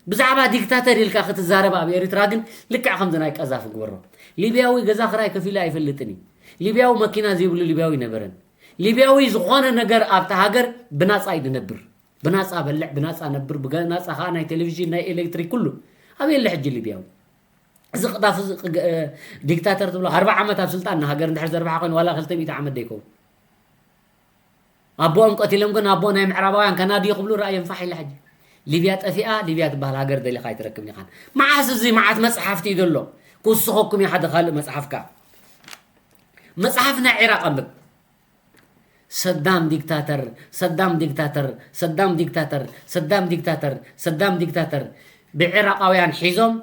ብዛዕባ ዲክታተር ኢልካ ክትዛረብ ኣብ ኤርትራ ግን ልክዕ ከምዚ ናይ ቀዛፊ ግበሮ። ሊብያዊ ገዛ ክራይ ከፊሉ ኣይፈልጥን እዩ። ሊብያዊ መኪና ዘይብሉ ሊብያዊ ኣይነበረን። ሊብያዊ ዝኾነ ነገር ኣብታ ሃገር ብናጻ እዩ ዝነብር። ብናጻ በልዕ፣ ብናጻ ነብር፣ ብናጻ ከኣ ናይ ቴሌቪዥን፣ ናይ ኤሌክትሪክ ኩሉ። ኣበይ ኣሎ ሕጂ ሊብያዊ? እዚ ቅጣፍ እዚ ዲክታተር ትብሎ ኣርባዓ ዓመት ኣብ ስልጣን ንሃገር እንድሕር ዘርባሓ ኮይኑ ዋላ ክልተ ሚእቲ ዓመት ደይከውን ኣቦኦም ቀቲሎም ግን ኣቦ ናይ ምዕራባውያን ከናድዮ ክብሉ ረኣዮም ፋሕ ኢለ ሕጂ ሊብያ ጠፊኣ ሊብያ ትበሃል ሃገር ደሊኻ ኣይትረክብን ኢኻን። መዓስ እዚ መዓት መፅሓፍቲ እዩ ዘሎ ክውስኸኩም እዩ ሓደ ካልእ መፅሓፍካ መፅሓፍ ናይ ዒራቕ ኣንብብ ሰዳም ዲክታተር ሰዳም ዲክታተር ሰዳም ዲክታተር ሰዳም ዲክታተር ሰዳም ዲክታተር ብዒራቃውያን ሒዞም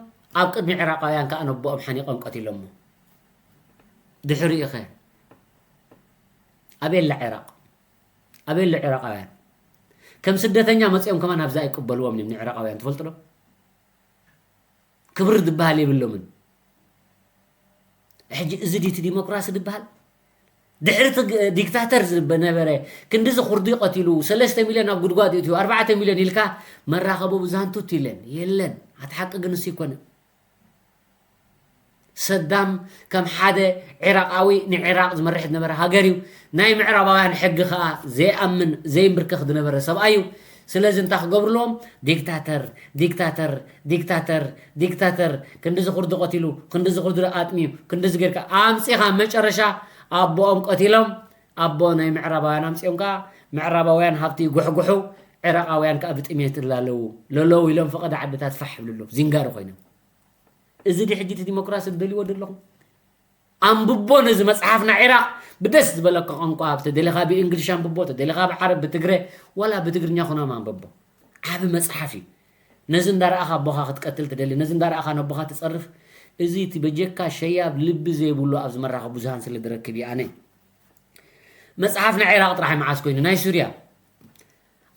ኣብ ቅድሚ ዒራቃውያን ከዓ ነቦኦም ሓኒቆም ቀቲሎሞ ድሕሪኡ ኸ ኣበየላ ዒራቅ ኣበየላ ዒራቃውያን ከም ስደተኛ መፅኦም ከማን ኣብዛ ኣይቅበልዎም እዮም ንዒራቃውያን ትፈልጡ ዶ ክብሪ ዝበሃል የብሎምን። ሕጂ እዚ ድዩ እቲ ዲሞክራሲ ዝበሃል? ድሕሪ እቲ ግ- ዲክታተር ዝነበረ ክንድዚ ኩርዲ ቀቲሉ ሰለስተ ሚልዮን ኣብ ጉድጓድ እትዩ ኣርባዕተ ሚልዮን ኢልካ መራኸቢ ብዙሃን ቱት ኢለን የለን። ኣቲ ሓቂ ግን እሱ ይኮነ። ሰዳም ከም ሓደ ዒራቃዊ ንዒራቅ ዝመርሕ ዝነበረ ሃገር እዩ። ናይ ምዕራባውያን ሕጊ ከኣ ዘይኣምን ዘይምብርከኽ ዝነበረ ሰብኣይ እዩ። ስለዚ እንታይ ክገብሩ ኣለዎም? ዲክታተር ዲክታተር ዲክታተር ዲክታተር ክንድዚ ኩርዲ ቀቲሉ ክንድዚ ኩርዲ ኣጥምዩ ክንድዚ ጌርካ ኣምጺኻ መጨረሻ ኣቦኦም ቀቲሎም ኣቦ ናይ ምዕራባውያን ኣምጺኦም ከኣ ምዕራባውያን ሃብቲ ይጉሕጉሑ ዕራቃውያን ከኣ ብጥሜት እላለዉ ለለዉ ኢሎም ፈቐዶ ዓድታት ፋሕ ይብሉ ኣለዉ ዚንጋሮ ኮይኖም እዚ ድዩ ሕጂ እቲ ዲሞክራሲ ትደልይዎ ዘለኹም ኣንብቦ ነዚ መጽሓፍ ናይ ዒራቕ ብደስ ዝበለካ ቋንቋ ተደሊኻ ብእንግሊሽ ኣንብቦ ተደሊኻ ብዓረብ ብትግረ ዋላ ብትግርኛ ኩናማ ኣንብቦ ዓቢ መጽሓፍ እዩ ነዚ እንዳረኣኻ ኣቦኻ ክትቀትል ትደሊ ነዚ እንዳረኣኻ ነቦኻ ትጸርፍ እዚ እቲ በጀካ ሸያብ ልቢ ዘይብሉ ኣብዚ መራኸቢ ብዙሃን ስለ ዝረክብ እዩ ኣነ መጽሓፍ ናይ ዒራቕ ጥራሕ መዓስ ኮይኑ ናይ ሱርያ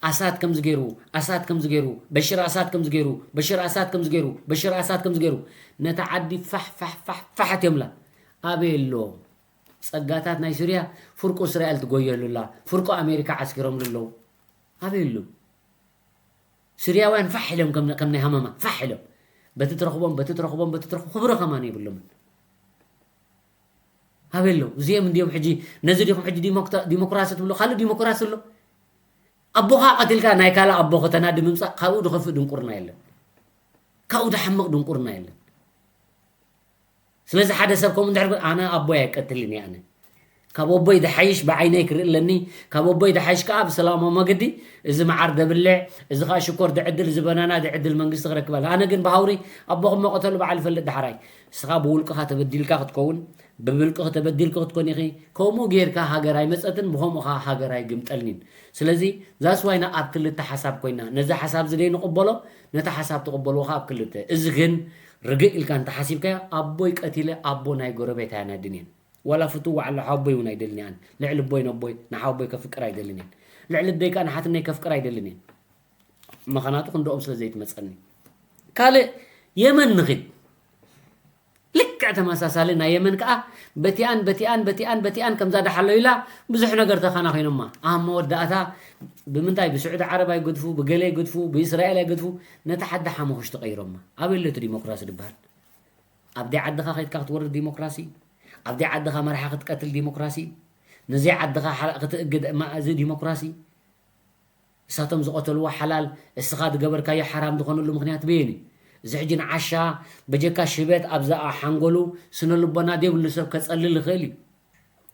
ኣሳድ ከምዚ ገይሩ ኣሳድ ከምዚ ገይሩ በሽር ኣሳድ ከምዚ ገይሩ በሽር ኣሳድ ከምዚ ገይሩ በሽር ኣሳድ ከምዚ ገይሩ ነታ ዓዲ ፋሕ ፋሕ ፋሕ ፋሕ ኣትዮምላ ኣበይ ኣሎ ጸጋታት ናይ ሱርያ ፍርቁ እስራኤል ትጎየሉላ ፍርቁ ኣሜሪካ ዓስኪሮምሉ ኣለዉ ኣበይ ኣሎ ስርያውያን ፋሕ ኢሎም ከም ከም ናይ ሃመማ ፋሕ ኢሎም በቲ ትረኽቦም በቲ ትረኽቦም በቲ ትረኽቦም ክብሪ ከማን የብሎምን ኣበይ ኣለዉ እዚኦም እንዲዮም ሕጂ ነዚ ዲኹም ሕጂ ዲሞክራሲ ትብሉ ካልእ ዲሞክራሲ ኣሎ ኣቦኻ ቀቲልካ ናይ ካልእ ኣቦ ከተናዲ ምምፃእ ካብኡ ድኸፍእ ድንቁርና የለን ካብኡ ድሓምቕ ድንቁርና የለን ስለዚ ሓደ ሰብ ከምኡ እንድሕር ኣነ ኣቦይ ኣይቀትልን እየ ኣነ ካብ ኣቦይ ድሓይሽ ብዓይነይ ክርኢ ኣለኒ ካብ ኣቦይ ድሓይሽ ከዓ ብሰላማዊ መገዲ እዚ መዓር ደብልዕ እዚ ከዓ ሽኮር ድዕድል እዚ በናና ድዕድል መንግስቲ ክረክብ ኣለ ኣነ ግን ብሃውሪ ኣቦኹም መቐተሉ በዓል ይፈልጥ ዳሕራይ ንስኻ ብውልቅኻ ተበዲልካ ክትከውን ብብልቅኺ ተበዲልኪ ክትኮኒ ኢኺ። ከምኡ ጌርካ ሃገር ኣይመጸትን፣ ብኸምኡ ኸኣ ሃገር ኣይግምጠልኒን። ስለዚ that's why ና ኣብ ክልተ ሓሳብ ኮይና፣ ነዚ ሓሳብ እዚ ደይንቕበሎ፣ ነቲ ሓሳብ ትቕበልዎ ኸኣ ኣብ ክልተ። እዚ ግን ርግእ ኢልካ እንተሓሲብካዮ፣ ኣቦይ ቀቲለ ኣቦ ናይ ጎረቤት ኣየናድን እየን። ዋላ ፍትዋ ኣሎ ሓወቦይ እውን ኣይደልን እየ ኣነ። ልዕሊ ኣቦይ ነቦይ ንሓወቦይ ከፍቅር ኣይደልን እየን። ልዕሊ ኣደይ ከኣ ንሓትነይ ከፍቅር ኣይደልን እየን። ምኽንያቱ ክንድኦም ስለ ዘይትመጸኒ። ካልእ የመን ንኺድ። ልክዕ ተመሳሳሊ ናይ የመን ከኣ በቲኣን በቲኣን በቲኣን በቲኣን ከምዛ ደሓሎ ኢላ ብዙሕ ነገር ተኸናኺኖማ ኣብ መወዳእታ ብምንታይ ብስዑዲ ዓረብ ኣይገድፉ ብገለ ኣይገድፉ ብእስራኤል ኣይገድፉ ነታ ሓዲ ሓሙኽሽቲ ቀይሮማ ኣበይ ኣሎ እቲ ዲሞክራሲ ድበሃል ኣብ ደይ ዓድኻ ከይድካ ክትወርድ ዲሞክራሲ ኣብ ደይ ዓድኻ መራሒ ክትቀትል ዲሞክራሲ ንዘይ ዓድኻ ሓ- ክትእግድ እማ እዚ ዲሞክራሲ እሳቶም ዝቐተልዎ ሓላል፣ እስኻ ዝገበርካዮ ሓራም ዝኾነሉ ምኽንያት በየን እዩ? እዚ ሕጂ ንዓሻ በጀካ ሽበት ኣብዛ ሓንጎሉ ስነ ልቦና ዘይብሉ ሰብ ከጸልል ይኽእል እዩ።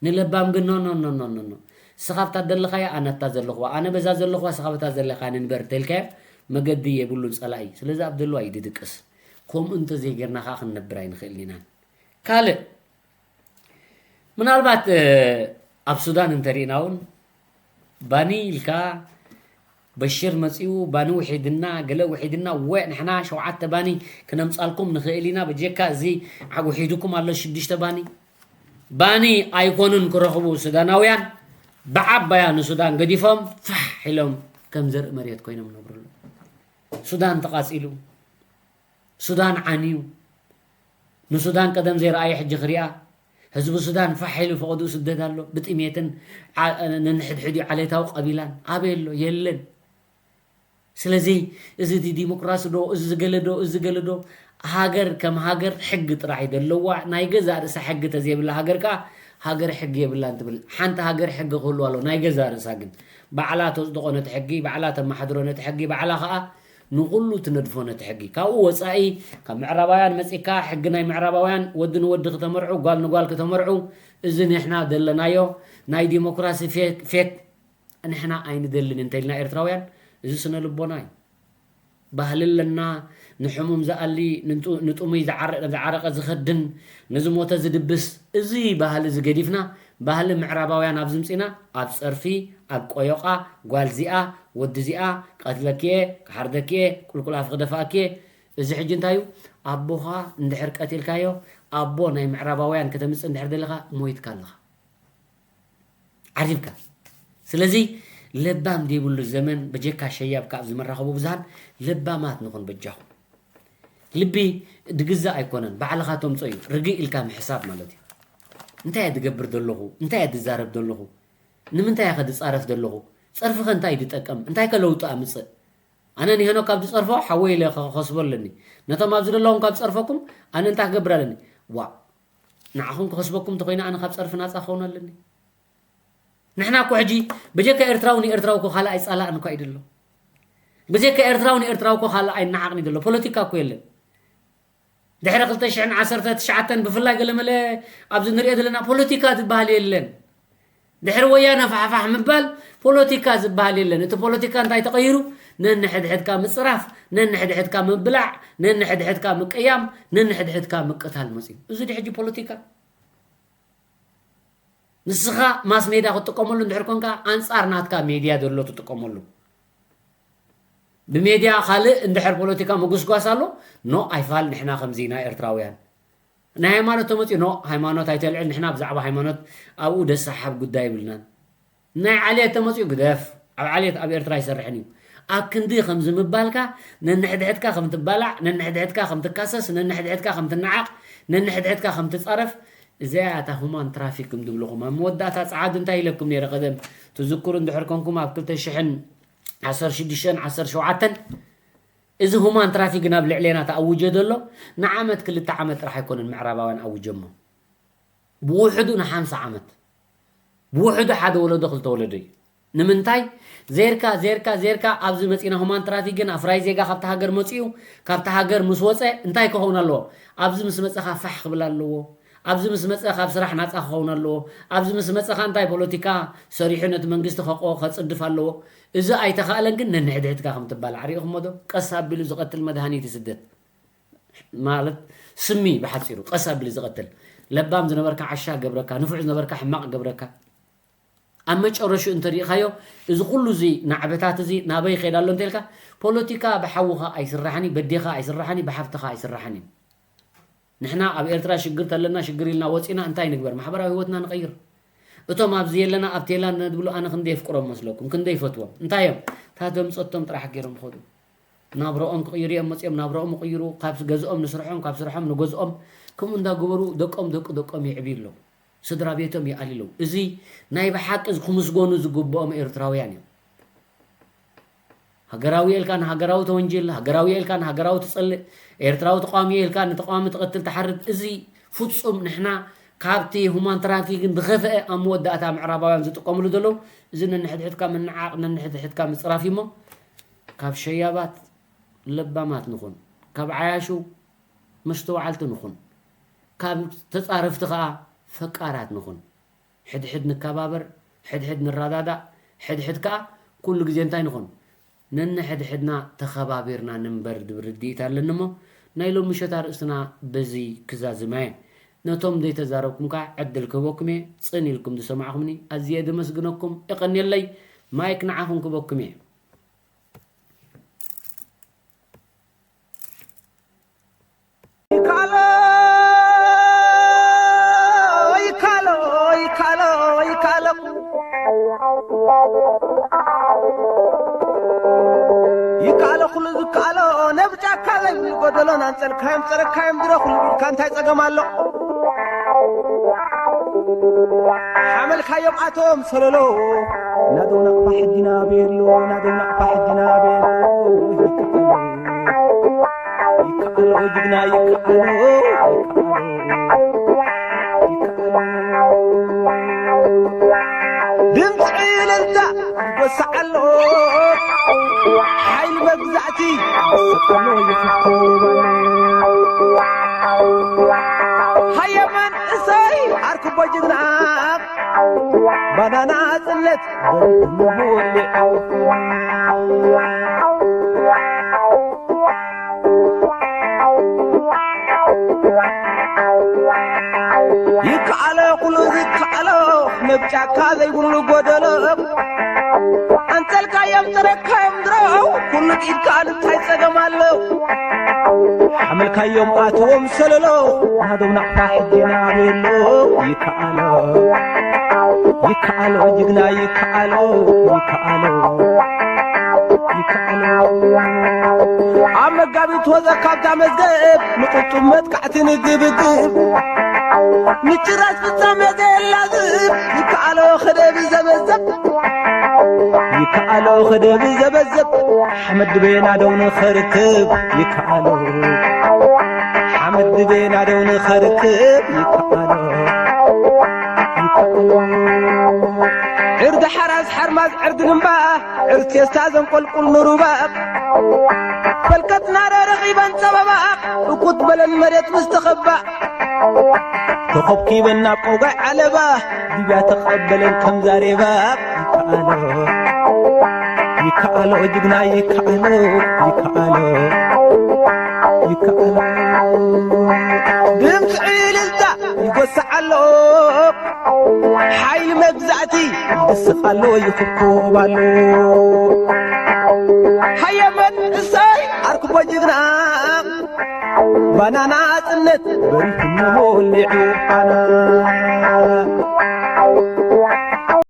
ንለባም ግን ኖ ኖ ኖ ኖ ኖ ኖ። እስኻ ኣብታ ዘለኻያ ኣነ ኣብታ ዘለኽዋ፣ ኣነ በዛ ዘለኽዋ እስኻ በታ ዘለኻያ ንንበር እንተልካዮ መገዲ የብሉን ጸላኢ። ስለዚ ኣብ ዘለዋ እዩ ድድቅስ። ከምኡ እንተዘይጌርና ከኣ ክንነብር ኣይንኽእልን ኢና። ካልእ ምናልባት ኣብ ሱዳን እንተሪእና እውን ባኒ ኢልካ በሽር መፂኡ ባኒ ውሒድና ገለ ውሒድና ወ ንሕና ሸውዓተ ባኒ ክነምፃልኩም ንኽእል ኢና በጀካ እዚ ውሒድኩም ኣሎ ሽዱሽተ ባኒ ባኒ ኣይኮኑን ክረኽቡ ሱዳናውያን ብዓባያ ንሱዳን ገዲፎም ፋሕ ኢሎም ከም ዘርኢ መሬት ኮይኖም ነብርሉ ሱዳን ተቃፂሉ ሱዳን ዓንዩ ንሱዳን ቀደም ዘይረኣየ ሕጂ ክሪኣ ህዝቢ ሱዳን ፋሕ ኢሉ ፈቐድኡ ስደት ኣሎ ብጥሜትን ነንሕድሕድኡ ዓሌታዊ ቀቢላን ኣበይ ኣሎ የለን ስለዚ እዚ ዲሞክራሲ ዶ እዚ ዝገለ ዶ እዚ ዝገለ ዶ ሃገር ከም ሃገር ሕጊ ጥራሕ እዩ ዘለዋ ናይ ገዛ ርእሳ ሕጊ ተዘይብላ ሃገር ከዓ ሃገር ሕጊ የብላን ትብል ሓንቲ ሃገር ሕጊ ክህልዋ ኣሎ ናይ ገዛ ርእሳ ግን ባዕላ ተፅድቆ ነቲ ሕጊ ባዕላ ተመሓድሮ ነቲ ሕጊ ባዕላ ከዓ ንኹሉ ትነድፎ ነቲ ሕጊ። ካብኡ ወጻኢ ካብ ምዕራባውያን መጺካ ሕጊ ናይ ምዕራባውያን ወዲ ንወዲ ክተመርዑ ጓል ንጓል ክተመርዑ እዚ ንሕና ደለናዮ ናይ ዲሞክራሲ ፌክ ንሕና ኣይንደልን እንተኢልና ኤርትራውያን እዚ ስነ ልቦና እዩ። ባህሊ ኣለና ንሕሙም ዝኣሊ ንጥሙይ ዝዓረቀ ዝኸድን ንዝሞተ ዝድብስ እዚ ባህሊ እዚ ገዲፍና ባህሊ ምዕራባውያን ኣብ ዝምፅና ኣብ ፀርፊ ኣብ ቆዮቃ ጓል ዚኣ ወዲ ዚኣ ቀትለክየ ክሓርደክየ ቁልቁል ኣፍ ክደፋእክየ እዚ ሕጂ እንታይ እዩ ኣቦኻ እንድሕር ቀቲልካዮ ኣቦ ናይ ምዕራባውያን ከተምፅእ እንድሕር ደለኻ ሞይትካ ኣለኻ ዓሪብካ ስለዚ ለባም ዘይብሉ ዘመን በጀካ ሸያብ ካብ ዝመራኸቡ ብዙሃን ለባማት ንኹን በጃኹም ልቢ ድግዛእ ኣይኮነን ባዕልኻ ተምጾ እዩ ርግእ ኢልካ ምሕሳብ ማለት እዩ እንታይ እየ ድገብር ዘለኹ እንታይ እየ ድዛረብ ዘለኹ ንምንታይ እየ ከድጻረፍ ዘለኹ ጸርፊኸ እንታይ ድጠቀም እንታይ ከለውጡ ኣምጽእ ኣነ ንሄኖ ካብ ድጸርፎ ሓወይ ኢለ ከኸስቦ ኣለኒ ነቶም ኣብዚ ዘለኹም ካብ ጸርፈኩም ኣነ እንታይ ክገብር ኣለኒ ዋ ንዓኹም ክኸስበኩም እንተኮይነ ኣነ ካብ ጸርፊ ናጻ ክኸውን ኣለኒ ንሕና እኮ ሕጂ ብጀካ ኤርትራዊ ንኤርትራዊ እኮ ካልእ ኣይጻላእን እኳ እዩ ደሎ ብጀካ ኤርትራዊ ንኤርትራዊ እኮ ካልእ ኣይነዓቕን እዩ ደሎ ፖለቲካ እኮ የለን ድሕሪ ክልተ ሽሕን ዓሰርተ ትሽዓተን ብፍላይ ገለመለ ኣብዚ ንሪኦ ዘለና ፖለቲካ ዝበሃል የለን ድሕሪ ወያነ ፋሕፋሕ ምባል ፖለቲካ ዝበሃል የለን እቲ ፖለቲካ እንታይ ተቐይሩ ነንሕድሕድካ ምፅራፍ ነንሕድሕድካ ምብላዕ ነንሕድሕድካ ምቅያም ነንሕድሕድካ ምቅታል መፅዩ እዚ ድሕጂ ፖለቲካ ንስኻ ማስ ሜድያ ክትጥቀመሉ እንድሕር ኮንካ ኣንጻር ናትካ ሜድያ ዘሎ ትጥቀመሉ ብሜድያ ካልእ እንድሕር ፖለቲካ ምጉስጓስ ኣሎ ኖ ኣይፋል ንሕና ከምዚ ኢና ኤርትራውያን ናይ ሃይማኖት ተመፅኡ ኖ ሃይማኖት ኣይተልዕል ንሕና ብዛዕባ ሃይማኖት ኣብኡ ደሳሓብ ጉዳይ ይብልናን ናይ ዓሌት ተመፅኡ ግደፍ ኣብ ዓሌት ኣብ ኤርትራ ኣይሰርሕን እዩ ኣብ ክንዲ ከምዚ ምባልካ ነንሕድሕድካ ከም ትባላዕ ነንሕድሕድካ ከም ትካሰስ ነንሕድሕድካ ከም ትነዓቕ ነንሕድሕድካ ከም ትፃረፍ እዚኣ እያ እታ ሁማን ትራፊክ ከም ዝብልኹም ኣብ መወዳእታ ፀዓዱ እንታይ ኢለኩም ነይረ ቀደም ትዝክሩ እንድሕር ኮንኩም ኣብ ክልተ ሽሕን ዓሰርተ ሽዱሽተን ዓሰርተ ሸውዓተን እዚ ሁማን ትራፊክ ናብ ልዕሌና ተኣውጀ ዘሎ ንዓመት ክልተ ዓመት ጥራሕ ኣይኮነን ምዕራባውያን ኣውጀሞ ብውሕዱ ንሓምሳ ዓመት ብውሕዱ ሓደ ወለዶ ክልተ ወለዶ እዩ ንምንታይ ዜርካ ዜርካ ዜርካ ኣብዚ መፂና ሁማን ትራፊክ ግን ኣፍራይ ዜጋ ካብቲ ሃገር መፂኡ ካብቲ ሃገር ምስ ወፀ እንታይ ክኸውን ኣለዎ ኣብዚ ምስ መፀኻ ፋሕ ክብል ኣለዎ ኣብዚ ምስ መፀ ካብ ስራሕ ናፃ ክኸውን ኣለዎ ኣብዚ ምስ መፀኻ እንታይ ፖለቲካ ሰሪሑ ነቲ መንግስቲ ከቆ ከፅድፍ ኣለዎ እዚ ኣይተኻእለን ግን ነንሕድሕድካ ከም ትባላዕ ሪኢኹሞ ዶ ቀስ ኣቢሉ ዝቐትል መድሃኒት ስደት ማለት ስሚ ብሓፂሩ ቀስ ኣቢሉ ዝቐትል ለባም ዝነበርካ ዓሻ ገብረካ ንፉዕ ዝነበርካ ሕማቕ ገብረካ ኣብ መጨረሹ እንተሪኢኻዮ እዚ ኩሉ እዚ ናዕበታት እዚ ናበይ ይኸይድ ኣሎ እንተልካ ፖለቲካ ብሓውኻ ኣይስራሕን እዩ በዴኻ ኣይስራሕን እዩ ብሓፍትኻ ኣይስራሕን እዩ ንሕና ኣብ ኤርትራ ሽግር ተለና ሽግር ኢልና ወፂና እንታይ ንግበር ማሕበራዊ ህይወትና ንቐይር እቶም ኣብዚ የለና ኣብ ቴላንድ ነድብሉ ኣነ ክንደይ የፍቅሮም መስለኩም ክንደይ ይፈትዎም እንታይ እዮም እታ ዘምፀቶም ጥራሕ ገይሮም ይኸዱ ናብረኦም ክቕይሩ እዮም መፅኦም ናብረኦም ይቕይሩ ካብ ገዝኦም ንስርሖም ካብ ስርሖም ንገዝኦም ከምኡ እንዳገበሩ ደቆም ደቂ ደቆም ይዕብዩ ኣለዉ ስድራ ቤቶም ይኣልዩ ኣለዉ እዚ ናይ ብሓቂ ክምስገኑ ዝግብኦም ኤርትራውያን እዮም ሃገራዊ ኢልካ ንሃገራዊ ተወንጅል ሃገራዊ ኢልካ ንሃገራዊ ትጸልእ ኤርትራዊ ተቃዋሚ ኢልካ ንተቃዋሚ ትቐትል ትሓርድ እዚ ፍጹም ንሕና ካብቲ ሁማን ትራፊክን ዝኸፍአ ኣብ መወዳእታ ምዕራባውያን ዝጥቀምሉ ዘለዉ፣ እዚ ነንሕድሕድካ ምንዓቕ፣ ነንሕድሕድካ ምጽራፍ እዩ እሞ፣ ካብ ሸያባት ለባማት ንኹን፣ ካብ ዓያሹ መስተውዓልቲ ንኹን፣ ካብ ተጻረፍቲ ኸኣ ፈቃራት ንኹን። ሕድሕድ ንከባበር፣ ሕድሕድ ንረዳዳእ፣ ሕድሕድ ከኣ ኩሉ ግዜ እንታይ ንኹን? ነንሕድሕድና ተኸባቢርና ንንበር ዝብል ርድኢት ኣለኒ እሞ፣ ናይ ሎሚ ምሸት ኣርእስትና በዚ ክዛዝማ እየ። ነቶም ዘይተዛረብኩም ከኣ ዕድል ክህበኩም እየ። ጽን ኢልኩም ዝሰማዕኩምኒ ኣዝየ ዘመስግነኩም። የቐንየለይ። ማይክ ንዓኹም ክህበኩም እየ። ይካሎ፣ ይካሎ፣ ይካሎ፣ ይካሎ። ይካሎ ኩሉ ዝካሎ፣ ነብ ጫካ ዘይብሉ ጎደሎን ኣንጸልካዮም ጸረካዮም ድረ ኩሉ ኢልካ እንታይ ጸገም ኣሎ? ሓመልካዮም ኣቶም ሰለሎ፣ ናደው ናቕፋ ሕጂ ናበየሎ፣ ናደው ናቕፋ ሕጂ ናበየሎ። ይከኣሎ ጅግና ይከኣሎ፣ ይከኣሎ፣ ይከኣሎ። ድምፂ እልልታ ይጎስዓሎ፣ ሓይሊ መግዛእቲ ይስቀሎ፣ ይስኮባሎ። ሃየ መንእሰይ ዓርክቦ ጅግና፣ ባናና ጽነት ይከኣሎ ኩሉ ዝከኣሎ፣ ነብ ጫካ ዘይብሉ ጎደሎ። ኣንጸልካዮም፣ ጥረካዮም ድሮ፣ ኩሉ ኢድካ እንታይ ጸገም ኣሎ? ሓመልካዮም ኣትዎም ሰለሎ፣ ናዶም ናቕፋ ሕጂ ናበሎ። ይከኣሎ፣ ይከኣሎ፣ ጅግና ይከኣሎ፣ ይከኣሎ፣ ይከኣሎ። ኣብ መጋቢት ወዘ ካብታ መዝገብ፣ ንቕልጡም መጥቃዕቲ ንግብግብ። ንጭራስ ፍጻሜ ዘየላዝብ፣ ይከኣሎ ክደብ ዘበዘብ። ይከኣሎ ክደብ ዘበዘብ፣ ሓመድ ድቤ ናደው ንኸርክብ። ይከኣሎ፣ ሓመድ ድቤ ናደው ንኸርክብ። ይከኣሎ፣ ይከኣሎ። ዕርዲ ሓራስ ሓርማዝ ዕርዲ ግንባ፣ ዕርድ ቴስታ ዘንቆልቁል ንሩባ። ፈልከትና ዶ ረኺበን ጸበባ፣ እኩት በለን መሬት ምስ ተኸባ። ተኾብኪበን ናብ ቆጓይ ዓለባ፣ ሊብያ ተቐበለን ከም ዛሬባ። ይከኣሎ፣ ይከኣሎ፣ ጅግና ይከኣሎ፣ ይከኣሎ፣ ይከኣሎ። ድምፂ እልልታ ይጎስዓሎ፣ ሓይሊ መግዛእቲ ይስቃሎ፣ ይኹብኩባሎ። ሃየ መንእሰይ ዓርክቦ ጅግና፣ ባና ናጽነት በሪሁ ሞሊዑ ፋና።